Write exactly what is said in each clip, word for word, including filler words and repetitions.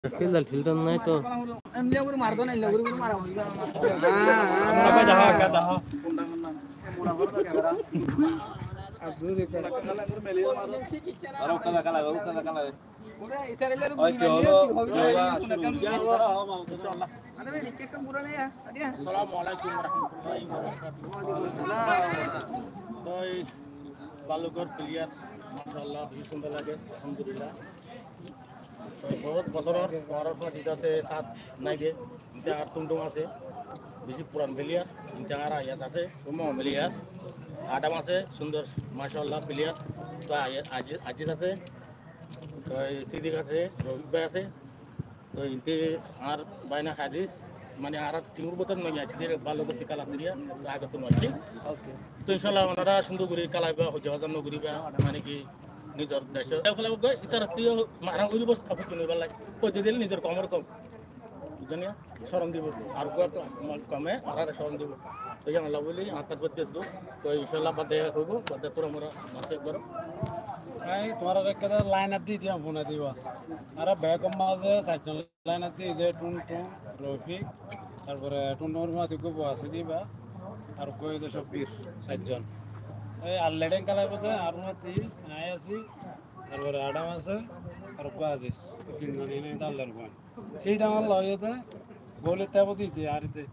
Fieldar, fieldar nái to. Assalamu alaikum warahmatullahi wabarakatuh. Toi Ballukor player, mashallah, beci cúndor lage, alhamdulillah. Toi bout bosóror forar fúañti asé, sat naibe, inte añár Tumtum asé, beci furan player, inte añár Ayaz asé, cúndor player, Adam asé, cúndor, mashallah, player, toi Aye-, Aziz, Aziz asé, toi Sidik asé, Rofik bái asé, toi inte añár báina Hadis, mane añára timor bútore noya aiccé de, bála goti kéla diriya, toi age to no aiccé. Toi inshallah onora cúndor gori kélaiba, hoijja bazar no goriba, mane ki nizor decor. Ítara tiyó mara goribo, kapu tuni bála. Hoijja dile nizor komor kom. Buzó niya? Corom dibo. Ar uggwá to-, kome, añáre corom dibo. Toi yián olla buli, añár tarfóttu eddur. Toi inshallah bade hoibo, bade tura mura masé goro. Ai, tuáñra ekká line-ot di diya, fúna diba. Añára bek mazé sair zon line-ot di, de Tumtum, Rofik, tarfore Tumtumor mazé uggwá boi asé diba, ar uggwá óilde Cobbir, sair zon. Ei, ar leding kélaibo de, ar mazé di, añí así, tarfore Adam asé, ar uggwá Aziz. Tin zon ine de Allar gwan. Cídangor loi de, goli tebo dite, ar de.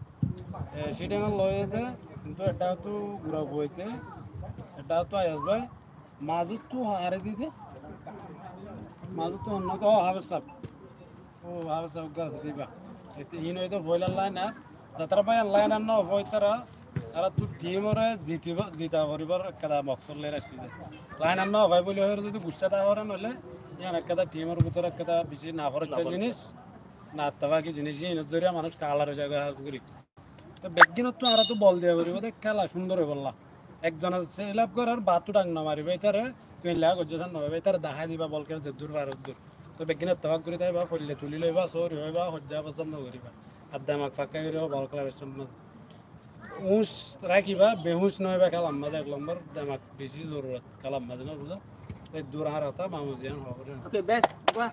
E, Cídangor loi de, kintu edda to gura fuaite, edda to Ayaz bái, mazóttu hare dite. Mazóttu honno ko, o, Hafez sáb. O, Hafez sáb uggwá asé diba. Ete in óilde foila line-ar. Zatara bái line-ar no fai tara, tara to team ore zitiba, zita foribar ekkán moksod loi aiccí de. Line-ar no fai buli hoiyóre zodi guccá tara fore noile, yián ekkán team or bútore ekkán beci naforokka jinis, nattafaki jinis, inor zoriya manúc kalar ói zagói hás gorí. Toi beggúnottu añára to bol diya foribo de, kéla cúndor óibolla. Ekzone selaf gorer, baáttu dhak no maribo, ítare tui lega goijjós ar no hoibo, ítare dahái diba bol kéla zeddur faro eddur. Toi beggúne ettefak gorí táiba, foille tuli loiba, sóri óiba, hoijja fosón no goriba. Ar demak fakka gorí bol kéla beci cúndor. Úñc rakiba, behúñc no óiba kélar mazé, ek lombor demak beci zorurot. Kalam mazé no buzó. Ei dura harata mamu ziyan hoó. Okay, bes, wah.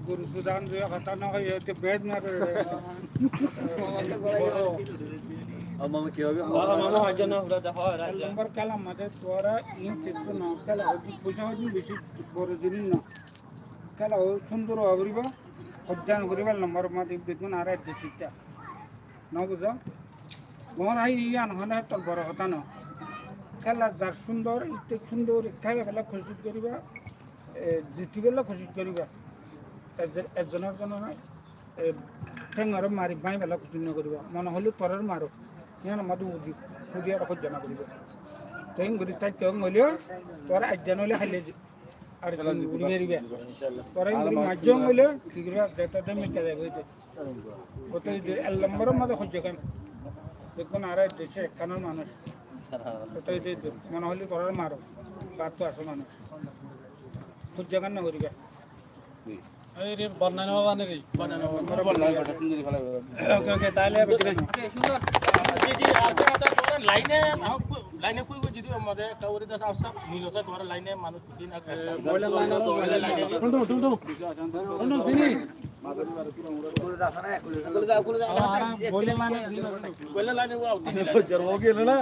Goru sudan je hotá no hoiye, te bed mare. Aa, mamu ki hoiye? Aa, mamu hojja na hura da hoy. Ek lombor kalam mazé tuáñra in kessú no, kela hoiye, poisa hoiye beci boro jinis no. Kela ó cúndor ówa foribo, hojja no goribo, lombor mazé beggún añára edde sitta. No buzó? Mor hái yián hone hettor boro hotá no. Kela zar cúndor, itte cúndor, kela bela kucíc goriba, e, zitibella kucíc goriba. Ek-, ekzone ekzonor, e, thengore mari báñgibella kucíc no goriba. Mone hoile toré maro. Yián mazé buzí, buzí ar hojja no goriba. Theng gori táikka óile, toré aijja no óile haile Ar kela din zidi guri ba, beriba. Inshallah. Tora in guri ar majjong hoile, ki guriba, zeta de mita zaibo ite. Ota ide el lombor maze hojje kan. Bekkun ara dece ekkanor manuj. Ota ide mone hoile torar maro. Bar to aso manuj. Hojje kan no guriba. Ei re, bonnai no bane re. Bonnai no bane. Bonnai no bane, sundori fela. Okay, okay, taile okay, sundor. Ji, ji, acha, acha, tora line e, line e koi koi jodi maze ekta gori de saf saf, nilo sa tora line e manuj. Boiler line aro boiler line. Tuntu, tuntu. Tuntu, sini. Boiler line. Boiler line. Ho giyé na?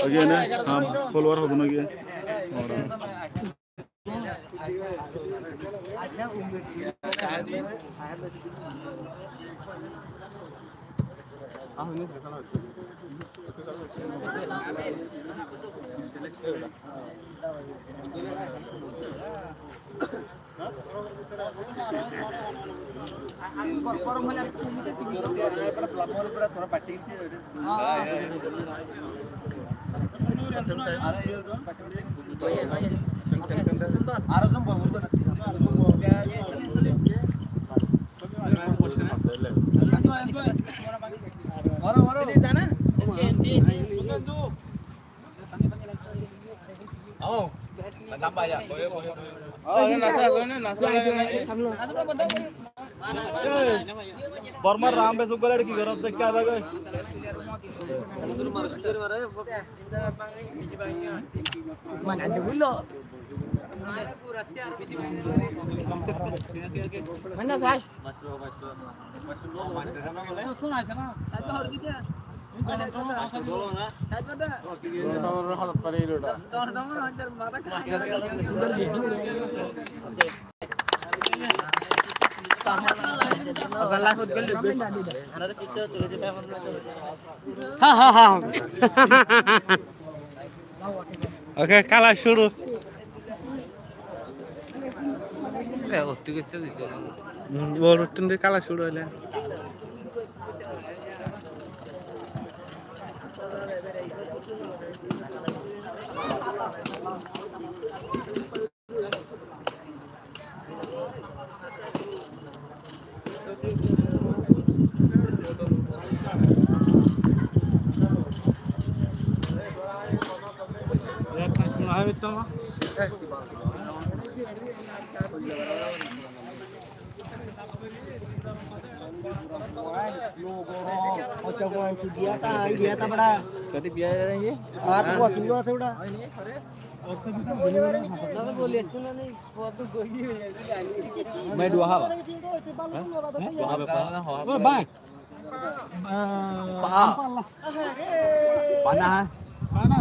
Ho giyé na? Ham, follower hobo na giyé? Bormar ram besu gole ki gorat dekha jabe. Ha, ha, ha. Oke, kela cúru. Hmm, bol uttún de kela cúru óile. Mai dua haba. Hah? Dua haba. Ó, bang. Pana. Pana.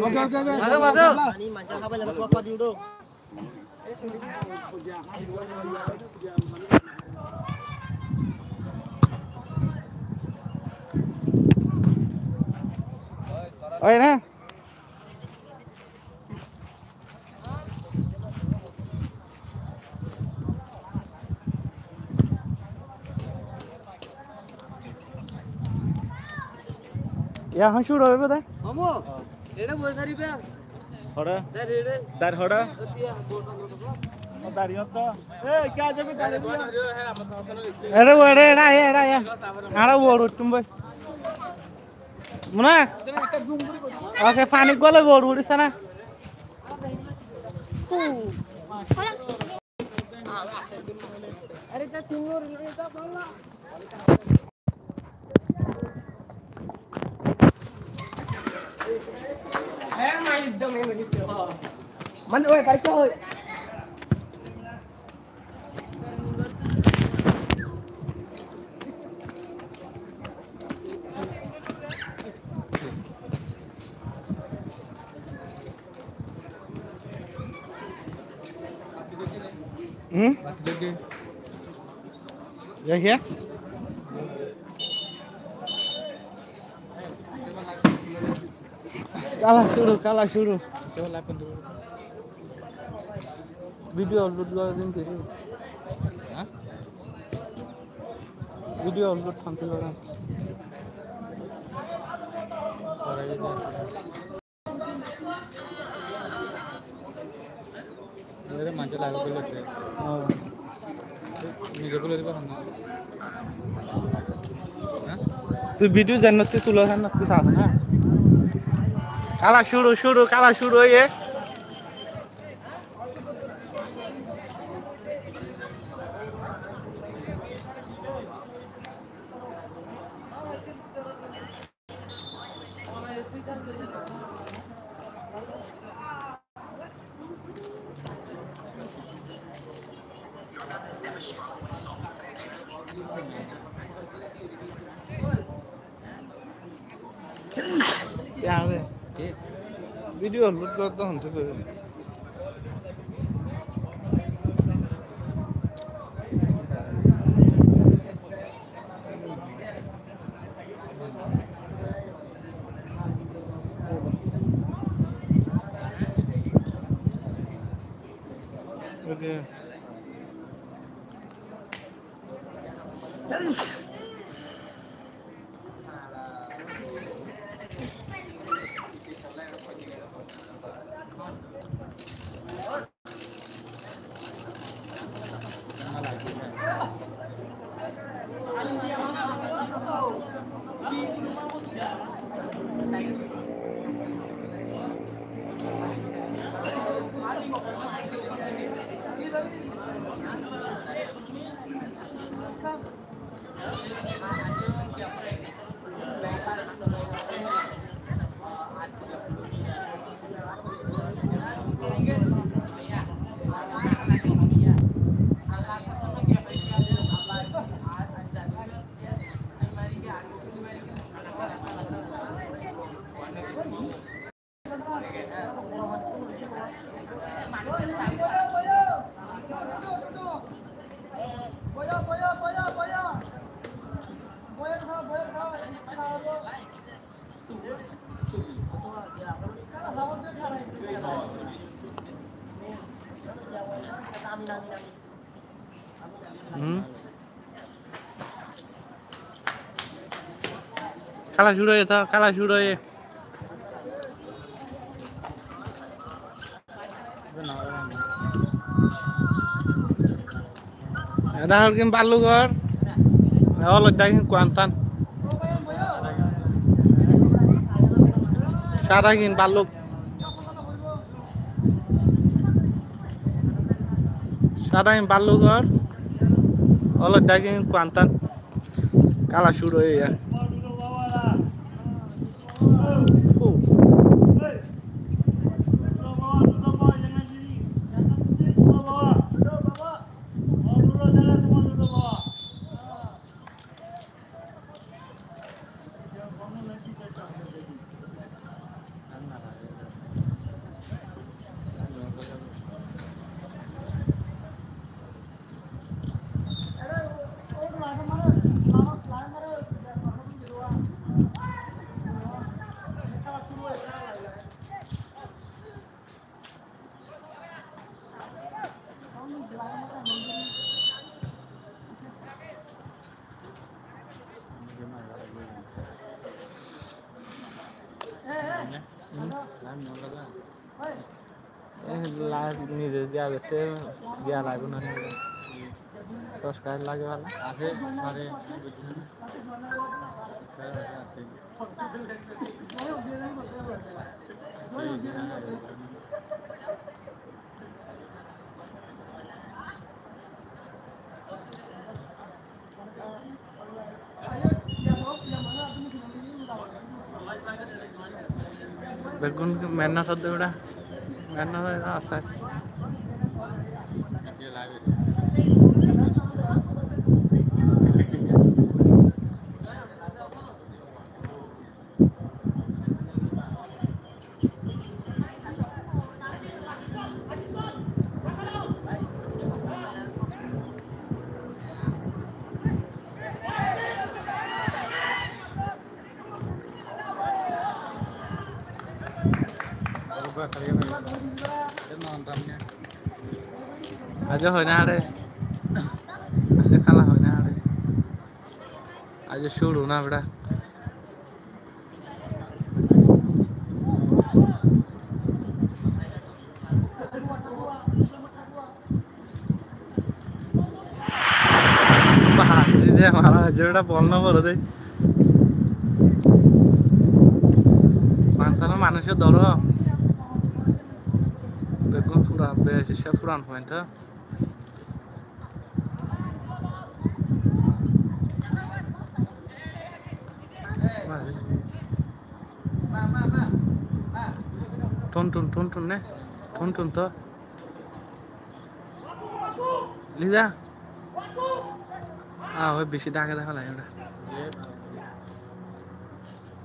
Oke, oke, oke. Oi, na? Ehón cúru óibo de. Mamu, eçe boi fariba. Hoçé? Dar eçe. Dar hoçé? Ó, dar iyót de. Ei, kya jabi dar iyót? Eçe boi, eçe, eçe, eçe, eçe. Añára uore uiththum boi. Muna? Oke, faní gole uore uçísse na. Hmm? Ya, ya. Kela cúru, kela cúru. Video upload gorer din ki? Hah? Video upload gorer din ki? Ere manúic live goille de. Ó. Nize buli diba hon na? Hah? Tui video zan na, tui tula zan na, tui sas na. Kela cúru, cúru, kela cúru óiye. Video upload gorer de hon to. Hmm. Kéla cúru óiye to, kéla cúru óiye. Eda hórgin ballugor. Oloidda gin kuantan. Sada gin balluk. Sada gin ballugor. Oloidda gin kuantan. Kéla cúru óiye. Eh, live nize diya gotte diya laibo na. Subscribe lage bala. Beggún mehénnot de ura, mehénnot de asé. Aijja hoi no hare, aijja kéla hoi no hare, aijja cúru na bera. Bah, zide mara hoiye, bol no fore de. Mantanor manúic dóro. Beggún fura, beci furan point. Tuntun, Tuntun ne? Tuntun to. Lida. Ah, oi beci dage dage lage ora.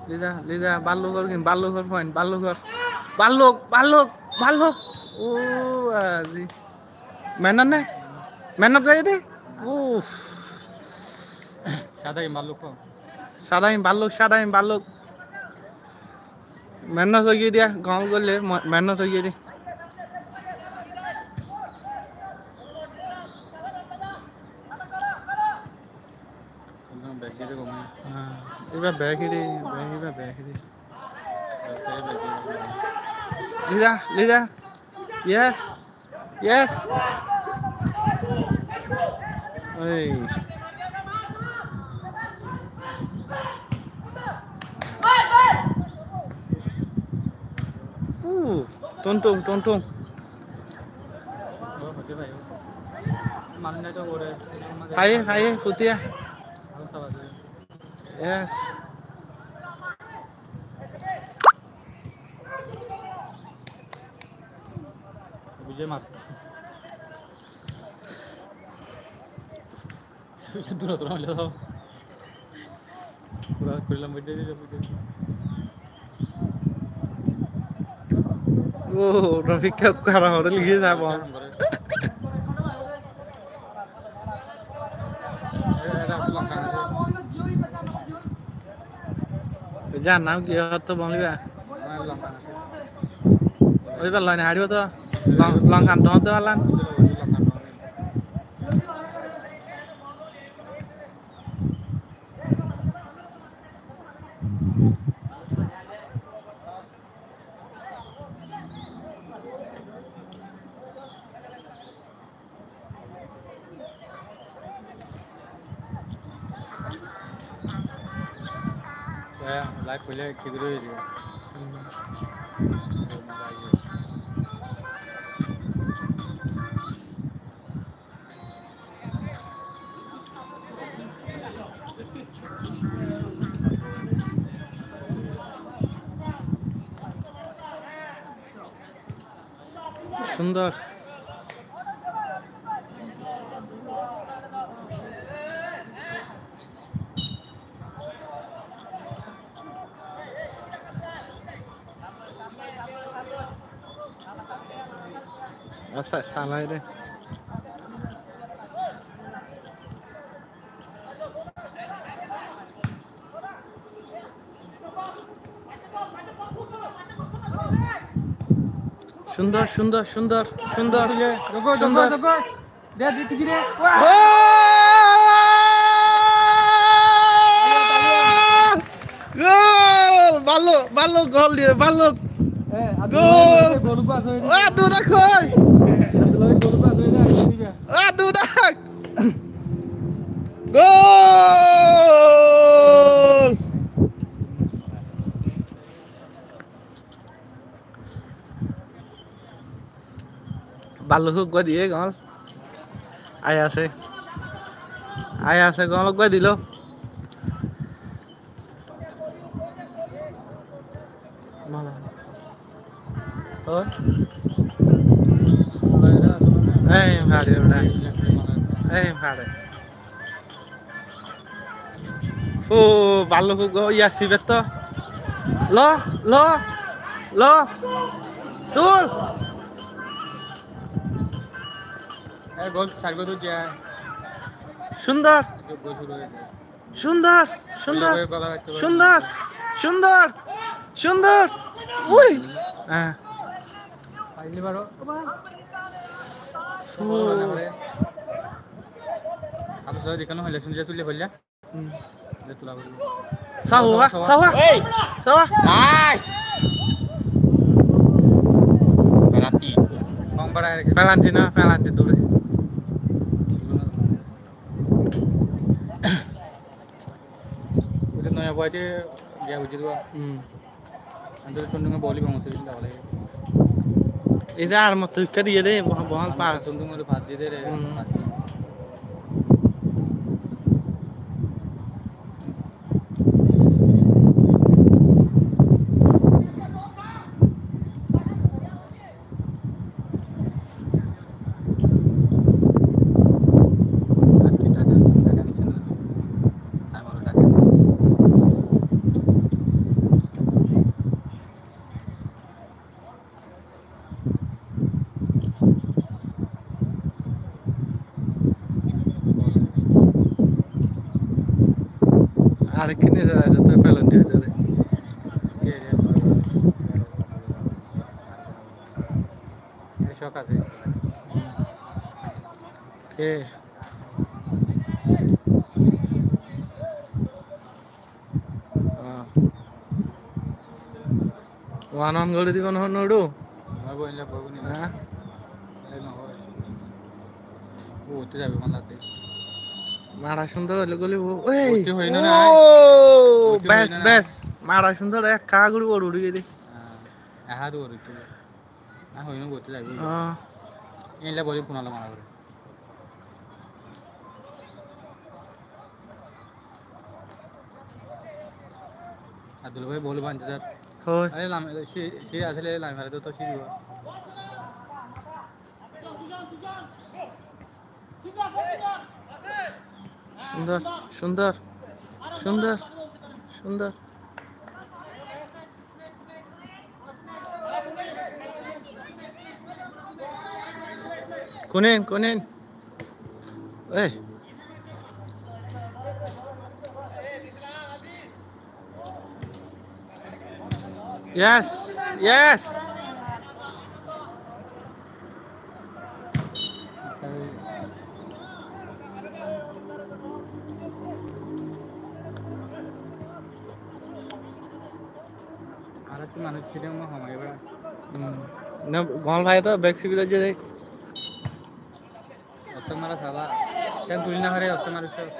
Lida, Lida, balluk or gin, balluk or point, balluk or. Balluk, balluk, balluk. O, aji. Mehénnot ne? Mehénnot goijje de? Uff. Sada gin balluk ko? Sada gin balluk, sada gin balluk. Mehénnot ói giyé de, gol goille, me-, mehénnot ói giyé de. Ekdom bek giyé de gom. Ah, iba bek giyé de, bek, iba bek giyé de. Lida, Lida. Yes. Yes. Ei. Uh, Tuntun, Tuntun. Haiye, haiye, futia. Yes. Bujé mat. Dura dura maille to. Pura korilam bujé dile bujé. O, Rofik ke kara hore ligi jabo. Jar nam ki hoto boliba? Oi ballai na haribo to. Long, long kan to hoto ballan. Há, live óile ki gorí óiye? Cúndor. Accá, salai de. Cúndor, cúndor, cúndor, cúndor. Dogor, dogor, cúndor. Dogor. De, de, de, de. Wah! Gol! Gol! Bála, bála gol diye, bála. Eh, Abdul gol! Wah, dura koi! Abdul Wahid gol pass óiye de, aike dibe. Wah, dura! Gol! Bála uggúa diye gol. Ai asé. Ai asé, gol uggúa dilo. Bála. Ói. Ei, fare, fare. Ei, fare. Fú, bála uggúa, iya, sibetto. Lo, lo, lo. Tul. E, gol, sair gol tulle. Cúndor. Gol cúru óiye. Cúndor, cúndor, cúndor, cúndor, cúndor. Ui. Ah. Failli baro. Ó. Abu Saud, ikán hoile cúndor tulle hoile. Hmm. Sawa, sawa, sawa. Ei! Sawa. Nice! Penalti. Penalti na, penalti dure. Ita noya boite giya bujhi diba. Hmm. Anto tundunge boli bang usi diba bole. Ita ar motto ikka diye de, bohal, bohal pass. Tundunge pass diye de re. Hmm. Arekka nise asé, toi pelon diye asé de. Ke? Ah. Wan wan gorí dibo no, Noru? Há? Mara cúndor óile goli bo. Ei! Bes, bes. Mara cúndor, ek ka gorí boro uri giyé de. Há. Ah. Abdul bhai bol bande sar. Hoi. Are lam, si, si asile lam mare to, to si dibo. Cúndor, cúndor, cúndor, cúndor. Kunin, kunin. Ei. Yes, yes. Arekka manúic stadium-ot homai bera. Hmm. Na, gol fai to, bek sibi loijje de. Otto mara sala. Ken tuli no fare, otto mara sala.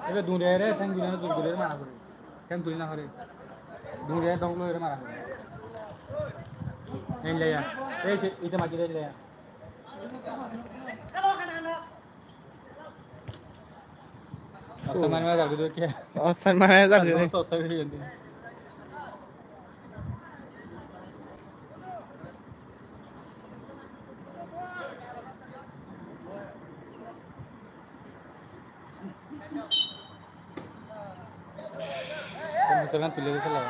Ebe duriya re, teng duriya re, duriya re mara gore. Teng duriya re mara gore. Ei leya. Ei, ite maki leya. Offside mane mane zargói de. Offside mane zargói de. Offside ói giyé. Musolman tuile giyé la.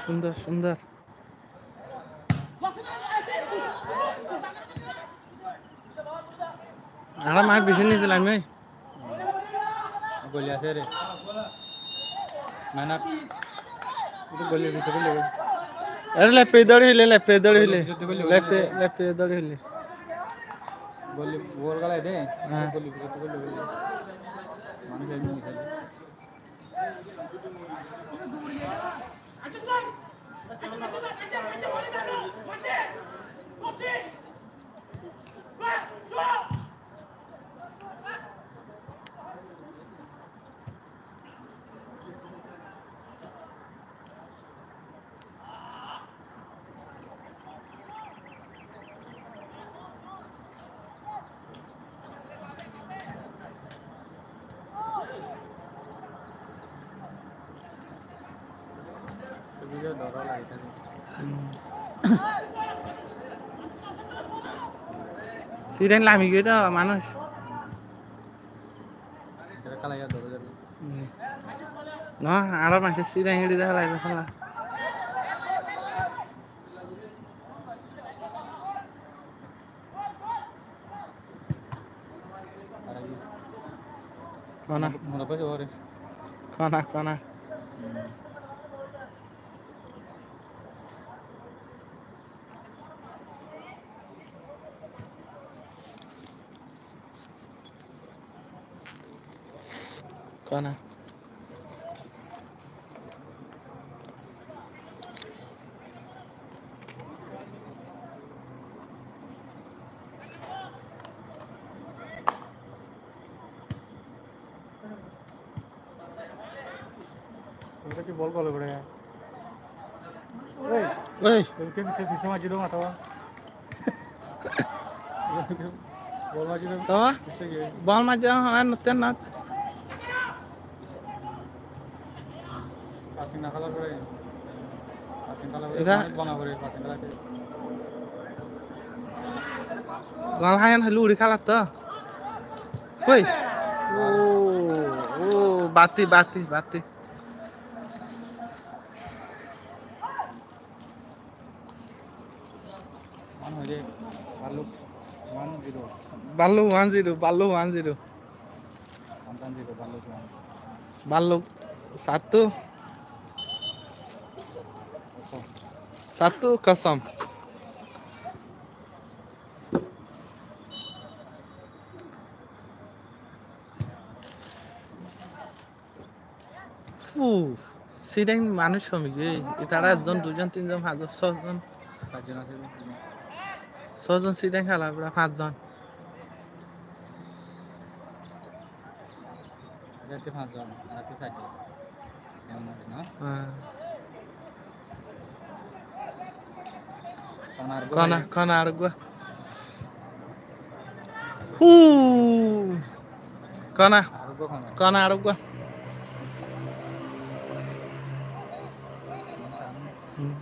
Cúndor, cúndor. Añára mac bicí nizilám, ói. Goli asé re. Mainak. Itu goli asé, itu goli. Ere lefe dóri hoilé, lefe dóri hoilé. Goli asé, itu goli. Lefe, lefe dóri hoilé. Goli, gol gala de. Há. Goli, itu goli, goli. Manúic asé, manúic asé. Siren lami giyé de manúic. Hm. No, añárar manúic siren híri de hélai de héla. Kona. Kona, kona. Kona. Bol gole pore. Ei. Ei. Bol ke piche piche maji do mata. Bol maji do. Toma? Piche ke? Bol maji do, hona nutte nat. Passing na khélar pore. Passing khélar pore. Eda. Bana pore, passing khélar pore. Gol hayan helu uri khélar to. Hoi. O, o, bati, bati, bati. One hoile Balluk one zero. Balluk one zero, Balluk one zero. One zero, Balluk one. Balluk satu. Kosong. Satu kosong. Uf, Sidain manúic homi giyói. Itara ekzon, duizon, tinzon, fañszon, sózon. Sózon Sidain kéla, pura fañszon. Há. Kona, kona, areggúa. Hú! Kona. Kona, areggúa. Hmm.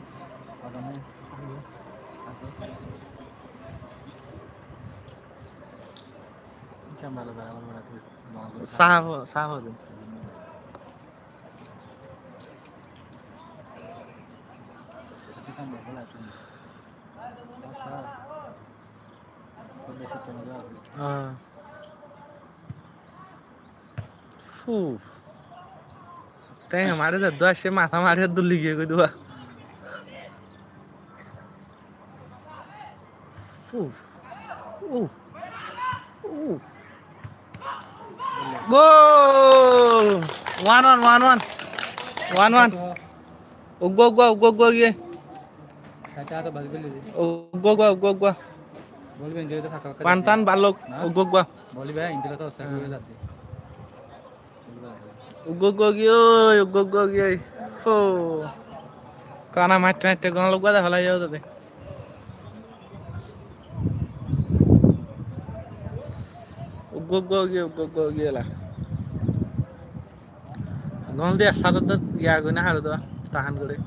Sáf, sáf óiye. Há. Uf. Théng mare de dua, se matá mare duli giyé goi dua. Uf. Uf. Uf. Gol! One one, one one. One one. Uggúa, uggúa, uggúa, uggúa giyé. Uggúa, uggúa, uggúa, uggúa. One one, balok, uggúa, uggúa. Uggúa, uggúa giyé, ói, uggúa, uggúa giyé, ói. Fó. Kona maitté maitté gol uggúa de félai yó de. Uggúa, uggúa giyé, uggúa, uggúa giyé la. Gol de asar de ya goi na har de, tahan gore.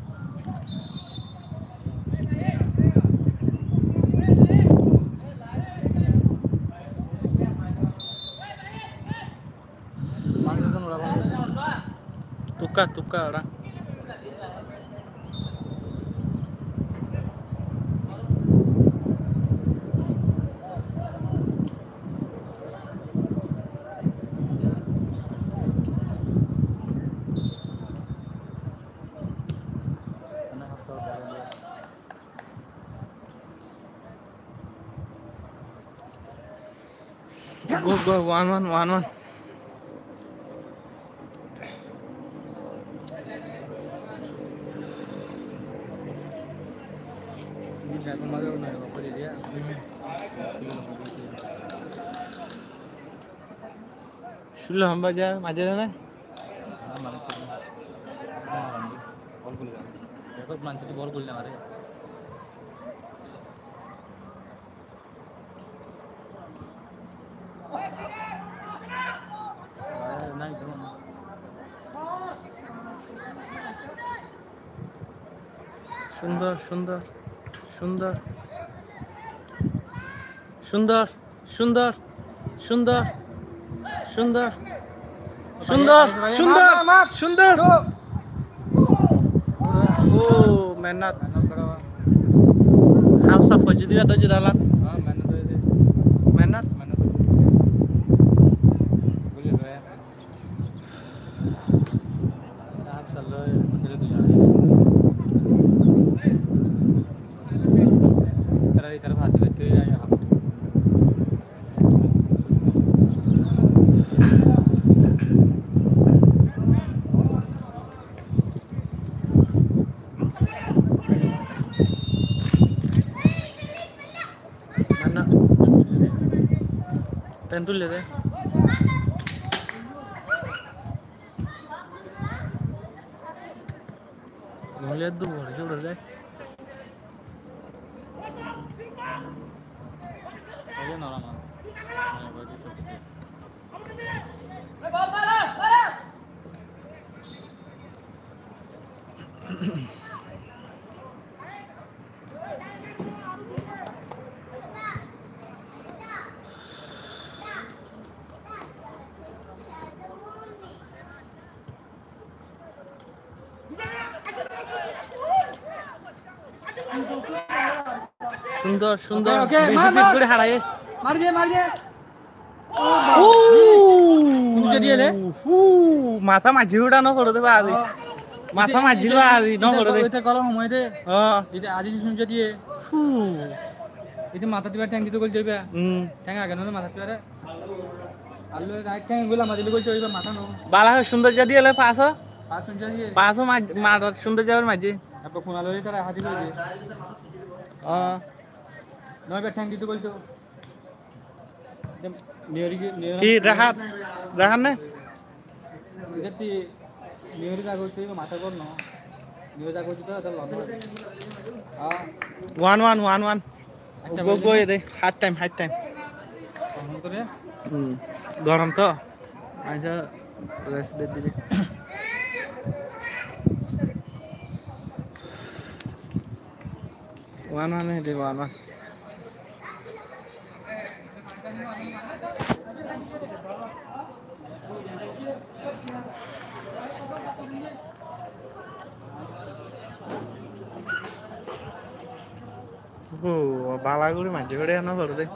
Tuka, tuka, ora. Go, go, one one, one one. Sullo hamba ja, maze jane? Bol guli mare. Cúndor, cúndor, cúndor. Cúndor, cúndor, cúndor. Cúndor. Cúndor, cúndor, cúndor. Ó, mehénnot. Haf saf goijjé de, dóijje dalan. Mehénnot. Ten tulle de. Noile dubor, dubor de. Cúndor, cúndor. Oke, oke, beci mar, fit mar. Gori háraye. Mar de, mar de. Ó! Cúndor diye le. Ó, matá maijjé uçá no fore de bazi. Ó. Matá maijjé bazi no fore de. Ite gola homoi de. Ó. Ite aji cúndor diye. Fú. Ite matá diba, théng dito gol diba. Hmm. Théng age no matá diba re. Bala cúndor diye le, pas. Pas cúndor diye. Pas ma-, ma-, cúndor diye maijjé. Ó. Ki, Rahat? Rahat ne? One one, one one. Go, go, ede. Half time, half time. Hmm. Gorom to. Acha, rest de dibe. One one ede, one one. Ó, bala gori maijjé, bere no fore de.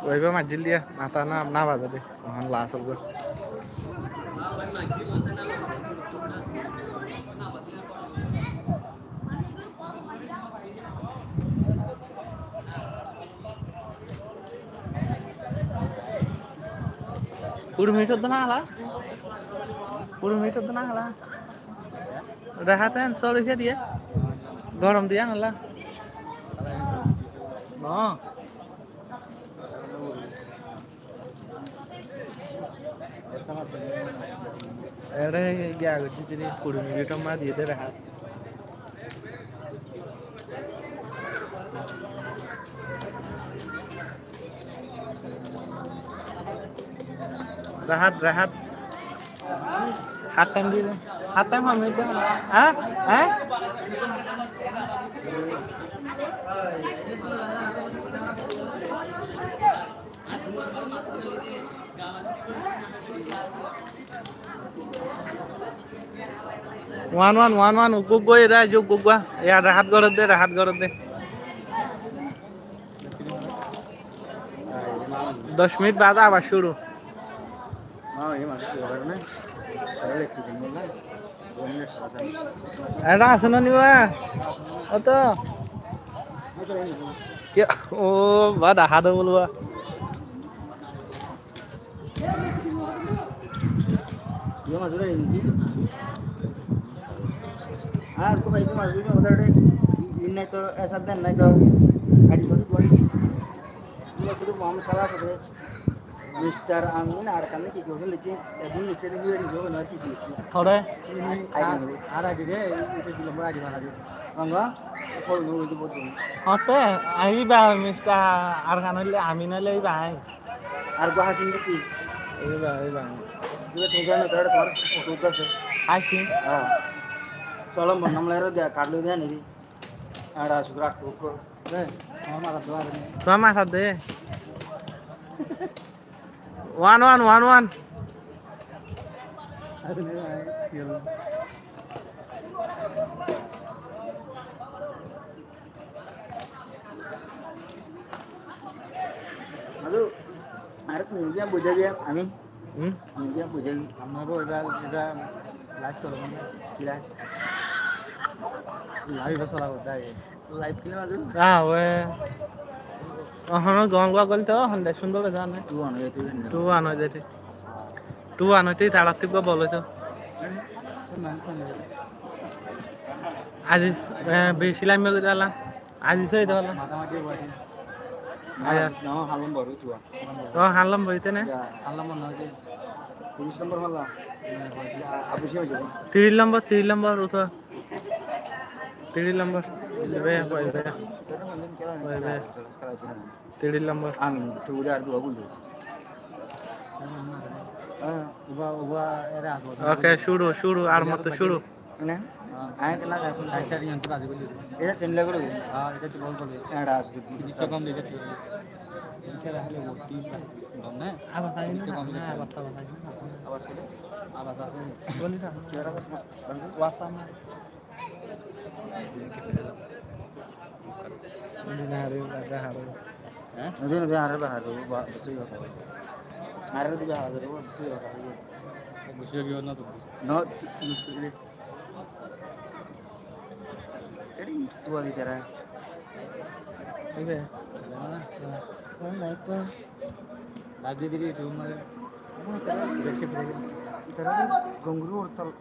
Óiba maijjé diya, matá no, no baze de. Ehón last óibo. Kuri minit ódde na hála? Kuri minit ódde na hála? Rehat en sóri ke diye. Gorom diye na hála. No. Ere giya goijjé diri kuri minit ot mari diye de rehat. Rehat, rehat. Half time diye de. Half time hon minit de? Há? Há? One one, one one, uggwá uggwá, eda aijjó uggwá uggwá. Iyá, rehat goródde, rehat goródde. Doc minit baade abar cúru. Eta asé né niba? Oto. Kiyá? Ó, ba, dahá de boluwa. Ar ko bái, mazur mazur uddar de, in nai to, esar den nai to, gari to, gari. Uddar to Muhammad Salah asé de. Mister Amin Arkan ne ki ki hoiye, lekin edin likhe de, ki ki hoiye, ki ki likhe. Thore? Ai, ai, ar aidi de, ei, ei, dui lombor aidi bana de. Anga? Hol no, hol no, hol no. Hote, ai ba, Mister Arkan hoile, Amin hoile, ai ba, ai. Ar gua Hasim de ki? Ai ba, ai ba. Dui tin jon, thore, thore, photo uddar se. Hasim? Há. Solo, mon nam lere de, card loi de, niri. Ara, sukra, koko. Tuáñr mazat de. One one, one one. Hello. Are, tui ki buzá de, Amin? Hmm? Tui ki buzá de? Amra to eba, eba live choló na. Ki live? Live eba choló de. Live kile mazé? Ah, we. Ehón gol gol to, ehón de cúndor zane. Two one ói zai. Two one ói zai. Two one óite tarar tibba bol óito. Aziz, eh, beci laimma gori ala. Aziz ói dala. Matamati ói. Aziz. No, Halom boro tuwa. O, Halom boro ite ne? Ya. Halom boro no, tiris nombor mala. Ya, Abu Sima. Tiris nombor, tiris nombor uto. Tiris nombor. Ebe, ebe. Ebe. Tiris nombor. Ang tu udah ada dua gol. Há. Uba, uba, era ago. Ok, cúru, cúru, ar moto cúru. Mane? Há. Añí kena jai? Eta tin lakh gori. Há, eta to bol gori. Era asé. Kissú kom de, eta to. Eta hale bol, tin lakh. Gom na? Abar sai na, abar sai na. Abar sai na. Abar sai na. Boli na. Kera bas ma, bas. Wasa ma. Nodi na, nodi na, nodi na, are bahar, ba, besi hota hoibo. Are di bahar, besi hota hoibo. Besi hota hoibo. No, ki, ki, ki, eri, tuwa di tara. Ibe. Há. Há, nai to. Lagi diri, cuma.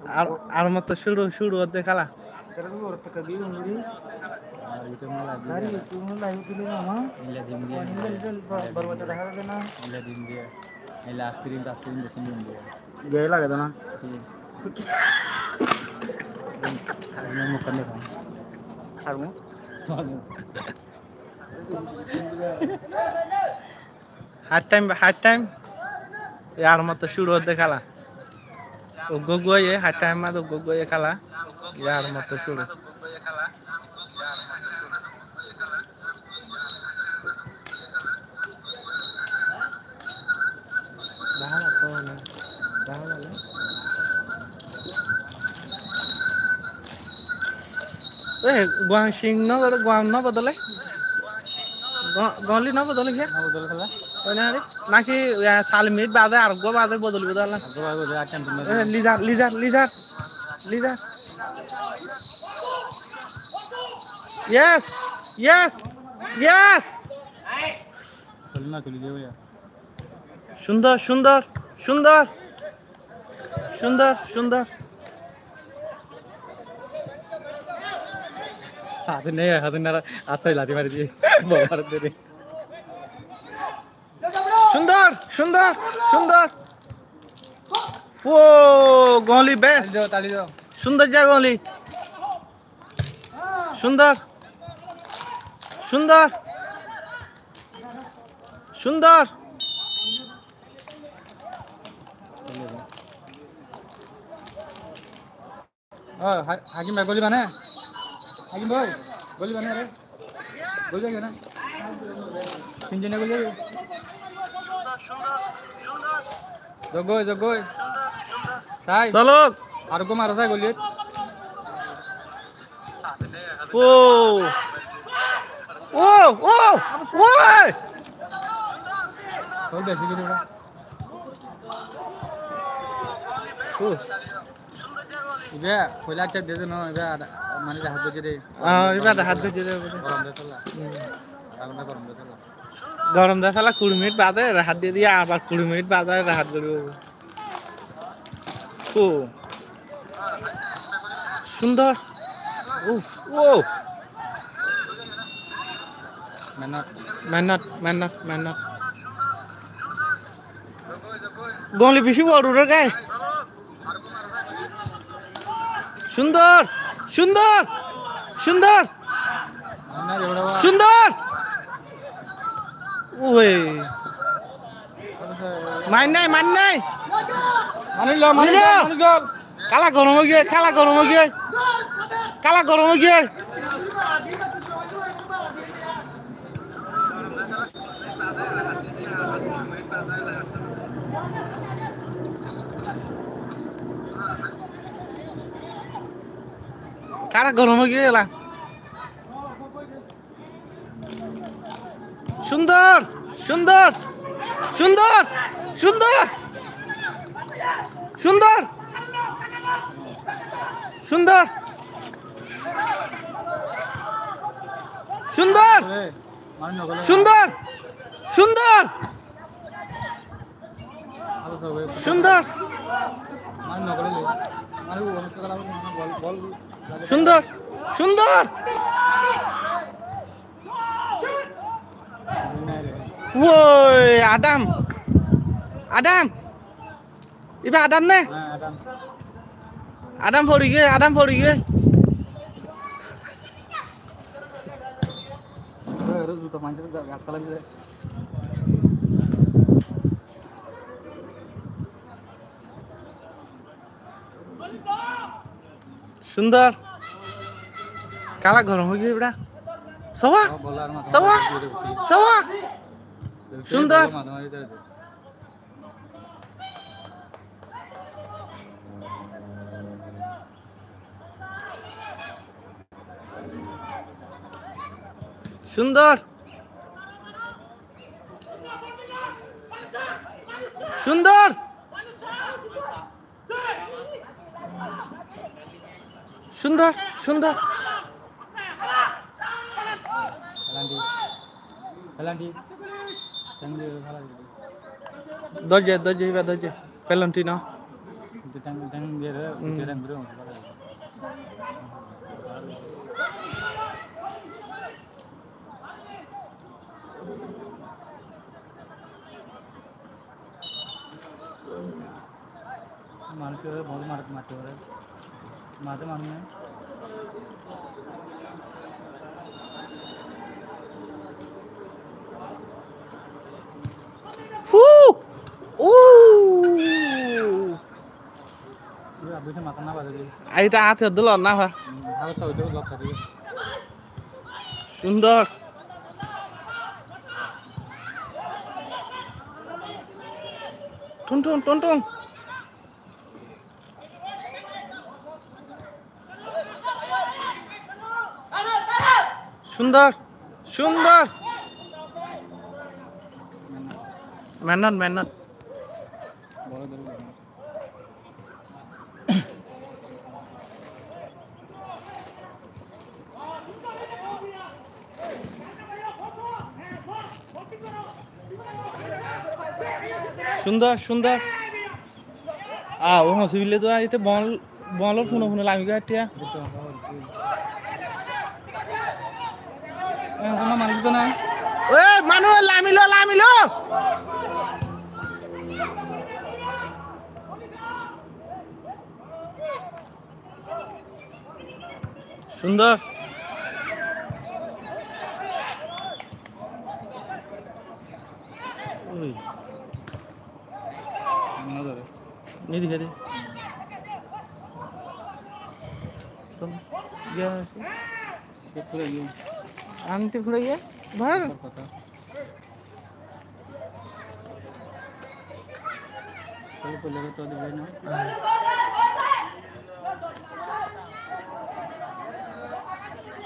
Ar, ar moto cúru, cúru ódde kéla. Ar itu mala. Ari itu mala, itu mala, itu mala. Ila din dia. Ila din dia. Ila din dia. Ila askirin, askirin, askirin dia. Gaya lage to na? Iya. Ini bukan dia, kan? Harmu? Harmu. Half time, half time. Yar moto cúru ódde kéla. Uggwá uggwá ye, half time ot uggwá uggwá ye kéla. Yar moto cúru. Eh, Guam sing no, Guam no bodole. Go-, goli no bodol óiye? No bodol óiye. Ói na re? Naki, e, sair minit bade ar uggwá bade bodol óibo de. Ar uggwá bade bodol, aṭṭa minit bade. E, lidar, lidar, lidar, lidar. Yes, yes, yes. Goli no, goli dibo ya. Cúndor, cúndor, cúndor. Cúndor, cúndor. Hazir nai, hazir nai, asái lati mari diye. Bol mari diye. Cúndor, cúndor, cúndor. Ó, goli bes. Tali do, tali do. Cúndor za goli. Cúndor. Cúndor. Cúndor. Ó, Ha-, Hakim bái, goli bane? Hakim bái, goli bane re? Goli bane? Tinzone goli. Zogoi, zogoi. Sai. Salok. Ar uggwá maro sai goli. Ó! Ó! Ó! Ói! Gol beci gori óra. Ó. Iba foila aṭṭa diye de no, iba aṭ-, mane rahat goijje de. Ah, iba rahat goijje de. Gorom de tola. Hmm. Gorom de tola. Gorom de tola kuri minit bade rahat diye de, abar kuri minit bade rahat goribo. Ó. Cúndor. Uf, ó. Mehnot. Mehnot, mehnot, mehnot. Goli beci boro re gai. Cúndor, cúndor, cúndor. Cúndor! Uwe. Main nai, main nai. Main lo, main lo, main lo. Kela gorom ói giyé, kela gorom ói giyé. Kela gorom ói giyé. Kela gorom ói giyé ela. Cúndor! Cúndor! Cúndor! Cúndor! Cúndor! Cúndor! Cúndor! Cúndor! Cúndor! Cúndor! Cúndor! Cúndor! Woi, Adam! Adam! Iba Adam né? Adam fori giyé, Adam fori giyé. Cúndor. Kela gorom ói giyé ibá. Sawa. Sawa. Sawa. Cúndor. Cúndor. Cúndor. Cúndor, cúndor. Pelanti. Pelanti. Dóijje, dóijje, ibá dóijje. Pelanti no. Manúic bóut marte, marte fare. Mate manúic nai. Hú! Ú! Aita ate dulon na fa. Cúndor. Thun, thun, thun, thun. Cúndor, cúndor. Mehnot, mehnot. Cúndor, cúndor. Ah, ó hoñsí bille to aite bol, bolor fúno fúno lami goi aittiya. Ó, manúic lami lo, lami lo. Cúndor. Ui. Ni dikhe de. Sal, ya. Ante fúrai giya. Bal.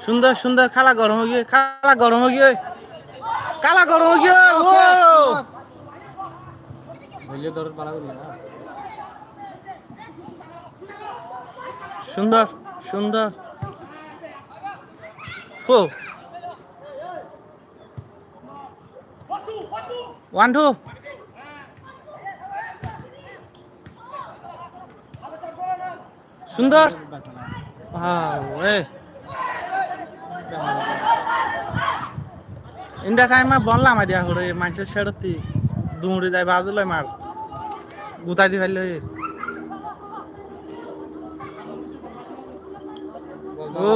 Cúndor, cúndor, kála gorom ói giyói, kála gorom ói giyói. Kála gorom ói giyói, ó! Cúndor, cúndor. Fó. One, two. Cúndor. Wow, eh. Inda time bol lamai diya fore, manúcor céçotti duñri zai, bazu loi mar. Gutai di faillo, eh. Ó,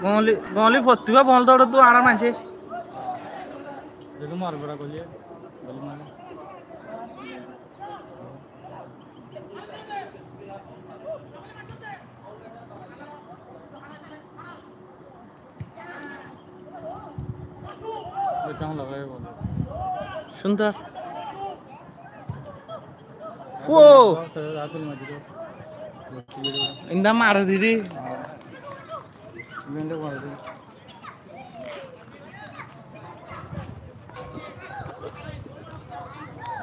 goli, goli fottí ba bol dóre dé añárar manúce. Dede mare bera goli, goli mare. Cúndor. Fó! Inda mare diri.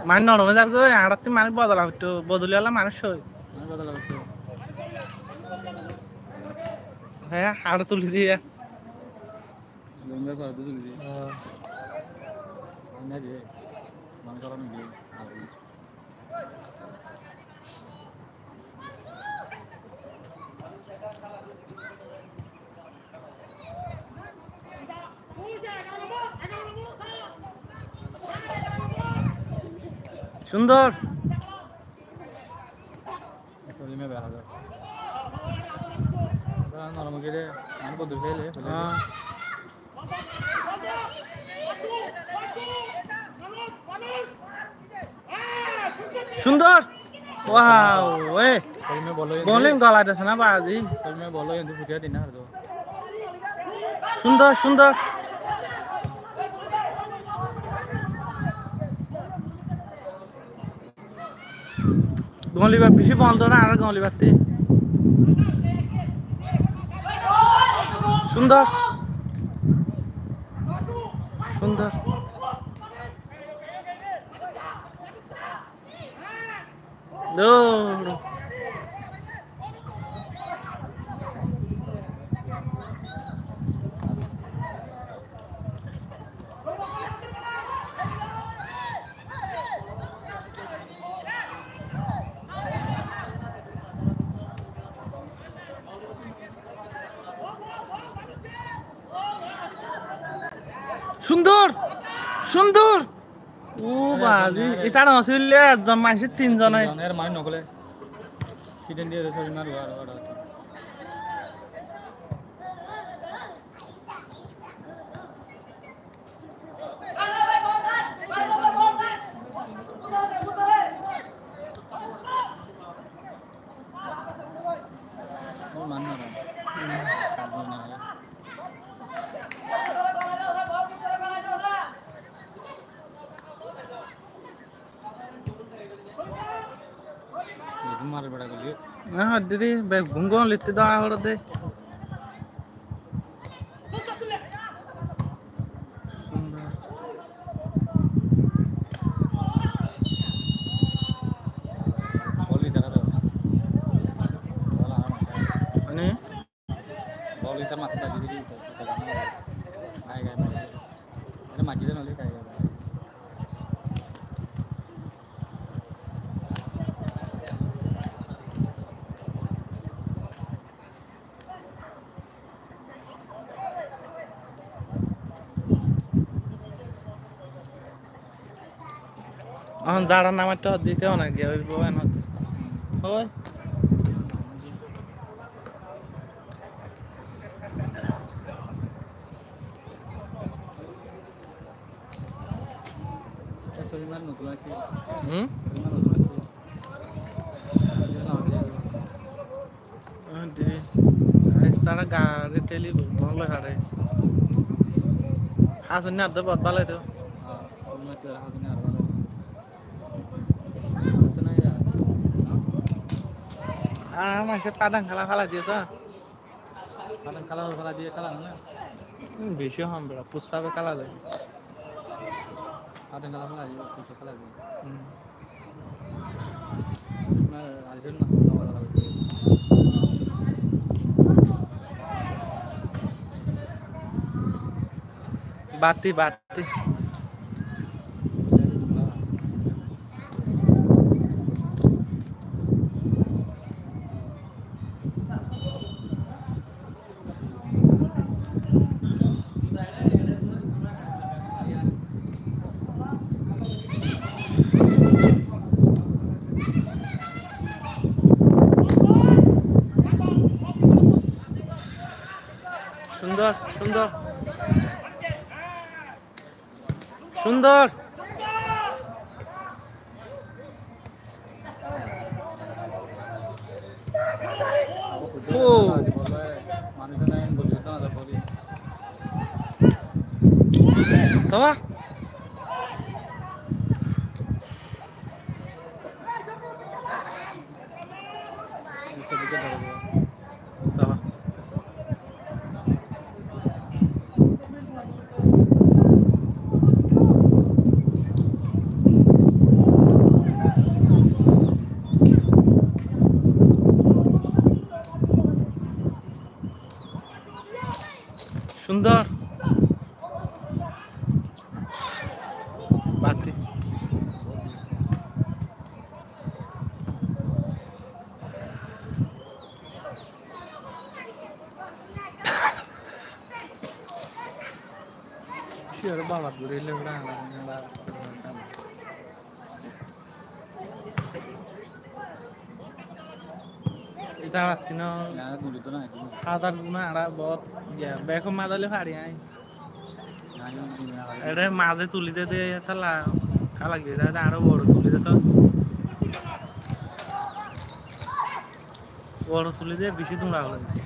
Manúic norom ói zargói, añárattú manúic bodola foittó, bodoli ola manúic ói. Manúic bodola foittó. Hé, añára tuli diya. Lengar fara tuli diya. Hé. Manúic diya. Manúic ola diya. Cúndor. Norom ói giyé, manúic bodoli faile. Hé. Cúndor. Wow, eh. Bowling gola dese na bazi. Cúndor, cúndor. Goli ba beci bol dóre, añárar goli battí. Cúndor. Cúndor. Dóro. Cúndor! Cúndor! Ó bazi, itar asíl ekzon manúic, tin zon ói. Tin zon, er manúic no gole. Sidan diye de, sori mar, ar, ar, ar. Mar bera goli. Na, diri, be, gungo liti da ahora de. Cúndor. Ehón zarar namar to dite óne giya óibo ehón. Ói. Hm? Adi, añí tara gari teli bólla sare. Hasunni addo bot bala to. Ar maise padang kala fala diye to. Padang kala fala diye, kala na? Hm, beci ham bera, pusabe kala de. Padang kala fala diye, pusa kala de. Hm. Bati, bati. Cúndor, cúndor. Cúndor. Fú. Saba. Cúndor. Bati. Ita ratti no. Hadar guna ara bóut, iya, bek mazale fari añí. Ere maze tuli de de, tala, kala gide de, aro boro tuli de to. Boro tuli de, beci dura óiye.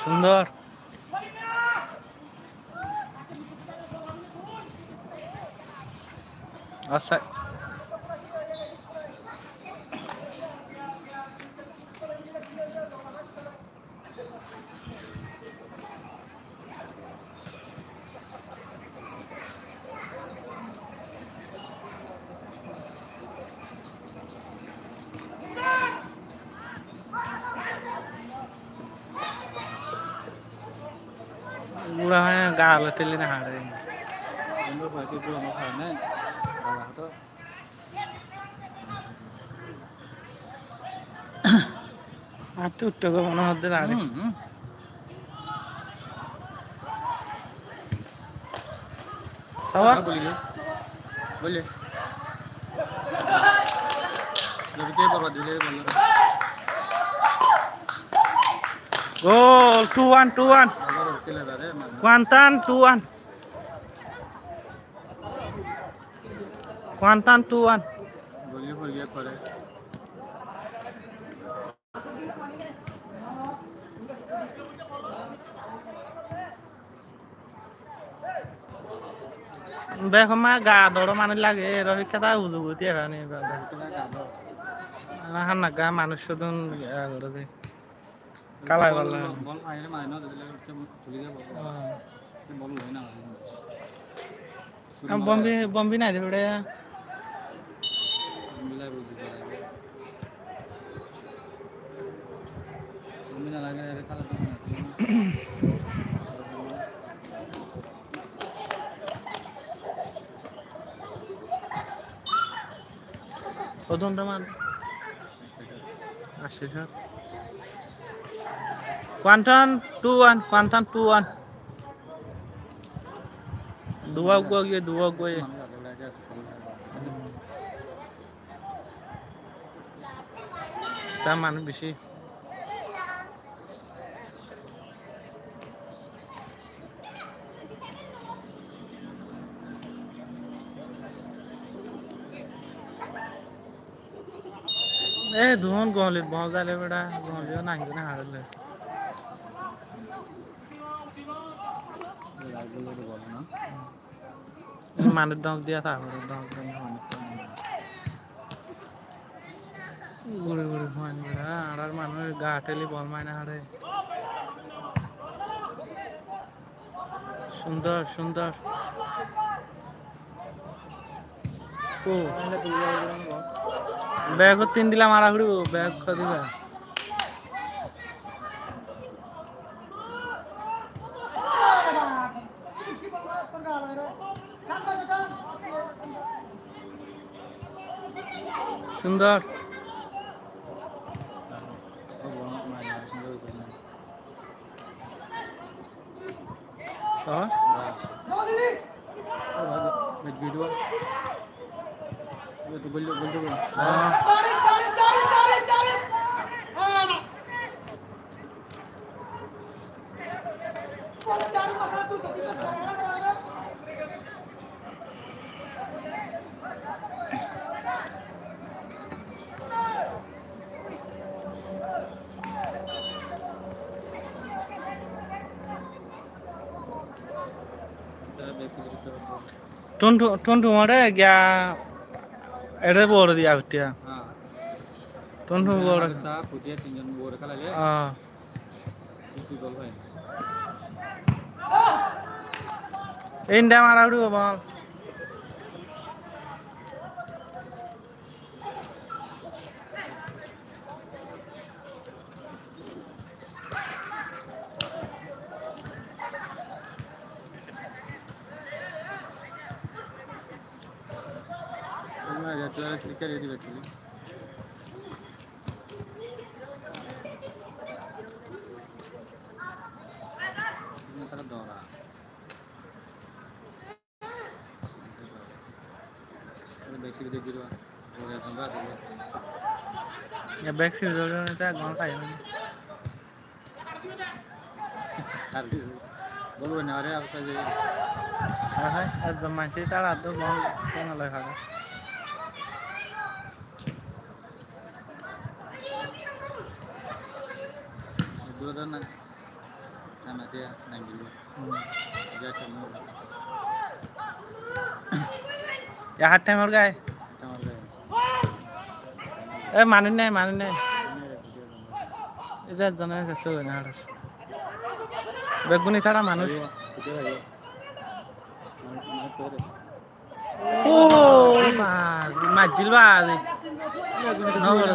Cúndor. Offside. Gura hoi gal teli na hare. Atti utte goi mone hoddé dare. Hmm, hmm. Sawa? Ah, boli goi. Boli. Jodi ke borbat dile bol. Gol, two one, two one. Abar kele dare, man. Kuantan, two one. Kuantan two one. Bek ma ga doro mane lage, ero hikka da uzu guti efani. Ana hanna ga manuc sodun ga gore de. Kalai bol, bol aire mari no dile tuli de bol. Ah. Bol loi na. Am bombi, bombi nai de bede. Hodún ran? Ací ran. Kuantan two one, Kuantan two one. Duwa uggúa giyé, duwa uggúa giyé. Tar manúic beci. E, duwán golir bol zaile bera, golir nangí na harile. Manúic dóñk diya, tarfore dóñk diya, manúic dóñk diya. Guri guri fuain bera, añárar manúic gaa theli bol mari no fare. Cúndor, cúndor. Ó. Bek tin dile mara foribo, bek hó diba. Cúndor. Aha. Aha. Tuntu, tuntu mare giya ere bol diya fittiya. Tuntu bol. Inda mara foribo bol. Bek siri dóri dóri ta gom fai na. Aha, ekzon manúic tara to gom gom loi fare. Dóri dóri na. Hmm. Ya, hár thaim ór gai. E, manúic nai, manúic nai. Ita ekzon ore kessú hoi no fare. Beggún tara manúic. Ó, ba, maijjil ba azi. No gore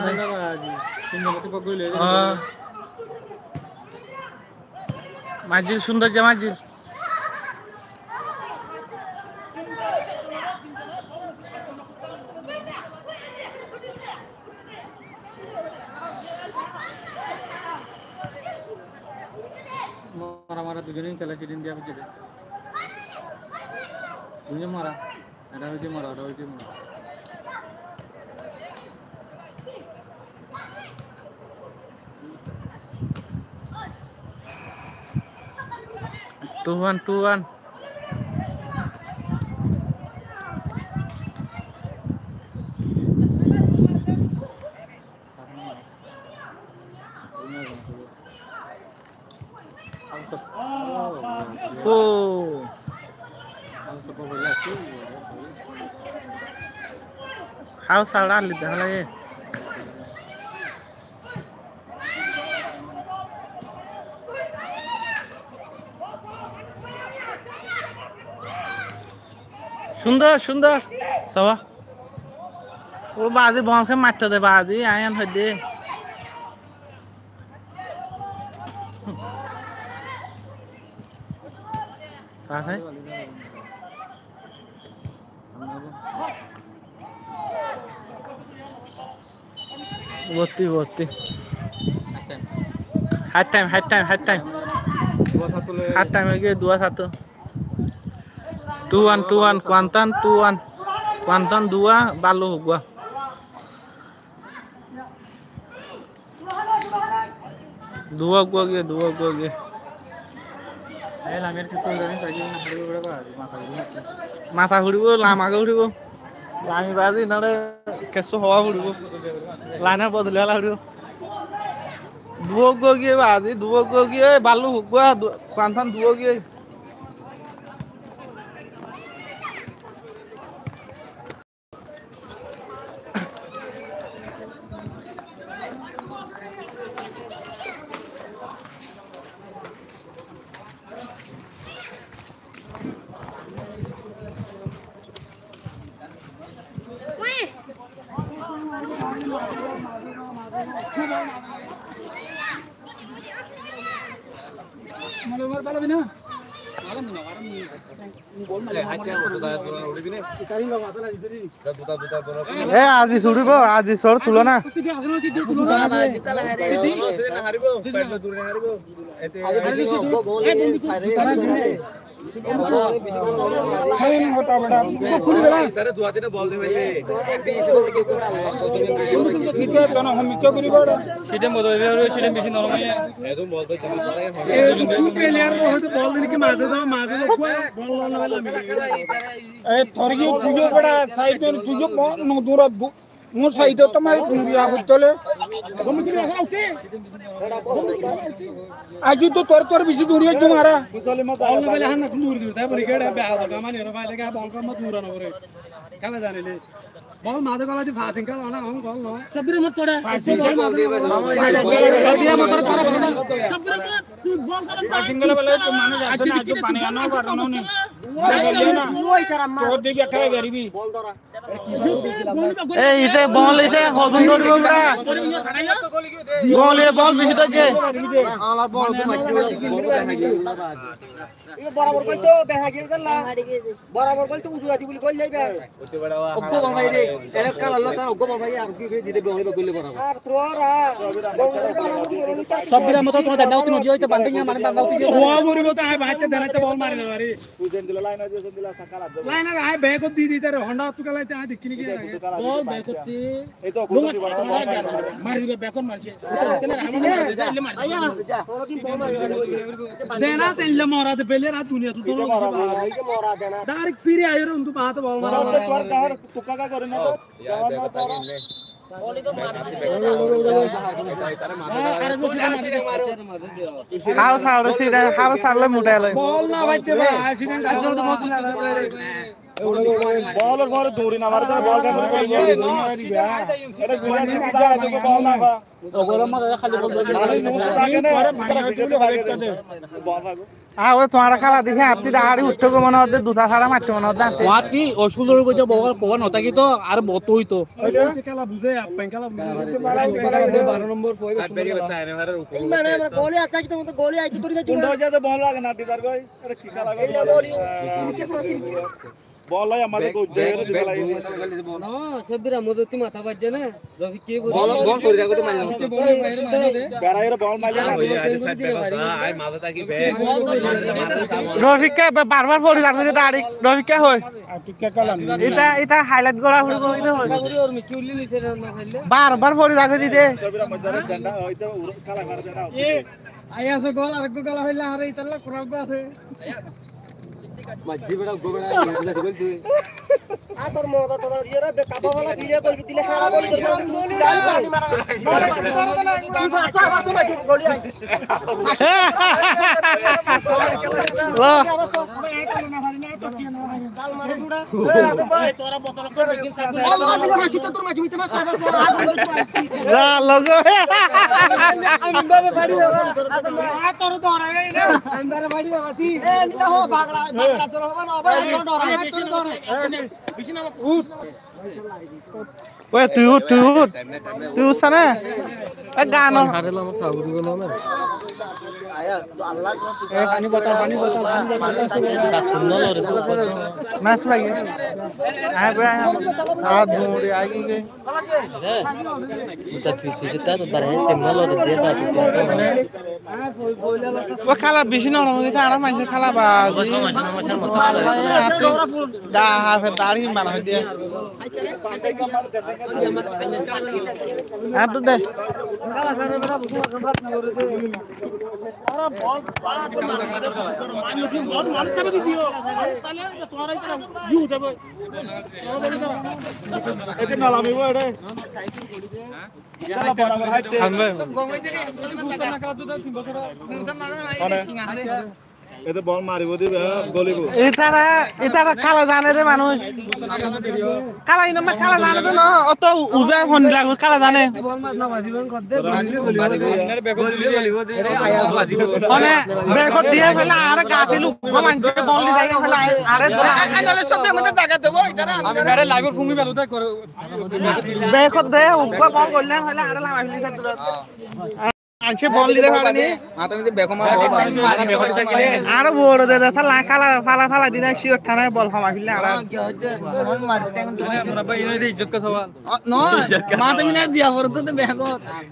de. Ó. Maijjil, cúndor ze maijjil. Mora mora duizone intela kidin diya bujje de. Duizone mora. Eta hoiye mora, eta hoiye mora. Two one, two one. Ó. Hau sara lidde hálage. Cúndor, cúndor. Sawa. Ó bazi, bol ké maitto de bazi, aññí hoiddé. Saá. Botti, botti. Half time, half time, half time. Half time ói giyé, dua satu. Two one, two one, Kuantan, two one. Kuantan dua, Ballu uggúa. Dua uggúa giyé, dua uggúa giyé. Matá fuçibó, lam agé fuçibó. Lami bazi nole kessú hoó fuçibó. Lainor bodoli fela fuçibó. Dua uggúa giyé bazi, dua uggúa giyé, Ballu uggúa, du-, Kuantan dua giyé. E, Aziz uçibó, Aziz, sór tuló na. E, tor ki tuiyo bera, side men tuiyo bo, no dura, mor side to mari duriya hoitole. Aji to tor, tor beci duriya tumara. Bol maze gola di fasing kala na, hom gol no. Sabbir Ahmed kore. Sabbir Ahmed kore, kore. Sabbir Ahmed, tui bol kore. Fasing kala bole to manuj asé na, ekটু pani ano, bar no ni. Bol dora. Tor deki ekta garibi. Bol dora. E, ite bol, ite hozum doribo bura. Bol, e bol beci dóijje. Ala bol ko maijje. Iba borabor gol to beha giyé gala. Borabor gol to uzu adi buli gol laiba. Uggwá bol mari de. Ere kala lota uggwá bol mari ar ki dite bol gol borabor. Ar tora. Sabbir Ahmed to tumar danda uti nodi hoite banding ya mane danda uti. Hoa goribo to ai baitte dena te bol mari na mari. Lain ar ai bek di di tar honda tu kala te ai dekhi ni ki. Bol bek di. Mari diba, bekon marse. Dena te ille mora de bele ra duniya tu doro. Direct firi aiyóre untu baat bol mara. Hau saure sida, hau sarle muta loi. Bol na baite ba, accident. Bolor fore duri na mare, bol gán gori. Ere gula di kuda, bol na ba. Ogor maze khali bol dóre. Mane mutu táke na, bol faibo. Awe, tuáñra kéla deki, atti dahari uththó goi mone hoó de, duta sára maitto mone hoó de. Atti osundor goi de bol, bol no tákito, ar bol óito. Kéla buzé, appen kéla buzé. Baro nombor. Mane amra goli aitto, goli aitto, goli aitto. Bol loi amare gojje ere dibe lage. No, Sabbir Ahmed, tui matá baijje na. Rofik ke bol, bol fori rago de mari. Bera ere bol mari. Rofik ke ba-, barbar fori rago de, Tarik. Rofik ke hoi. Ita, ita highlight gora foribo, ita hoi. Barbar fori rago de. Ai asé gol, areggwá gol hoilé, aré italla kura gol asé. Majji bera, gol bera, gol tui. Ator moda toda diye re, be kaba wala diye gol dile, hara gol dile. Tui fasa, fasa, majji gol ai. Za, logo. Oi, tui út, tui út. Tui út sá né? E, gano. Naf lage. Ai, bro, ai, ai, ai, ai. Ó, kála beci norom ói giyé, añára maincé kála bazi. Ga hafe dari bana hoiye. Ar to de. Ete na lamibo ere. Alme. Mane, ete bol maribo de, golibo. Itara, itara kála zane de manúc. Kála ino ma kála zane de no, oto ube hon lagu kála zane. Mane, bekot diye fele are gati luk, manúc bol di zai fele are. Bekot de, uggwá bol goillám, hoilé añára lamai félailam. Añára bol di fari ni. Añára bol de, de, fala, fala, fala, fala di na, siyot thana bol homa félailam añára.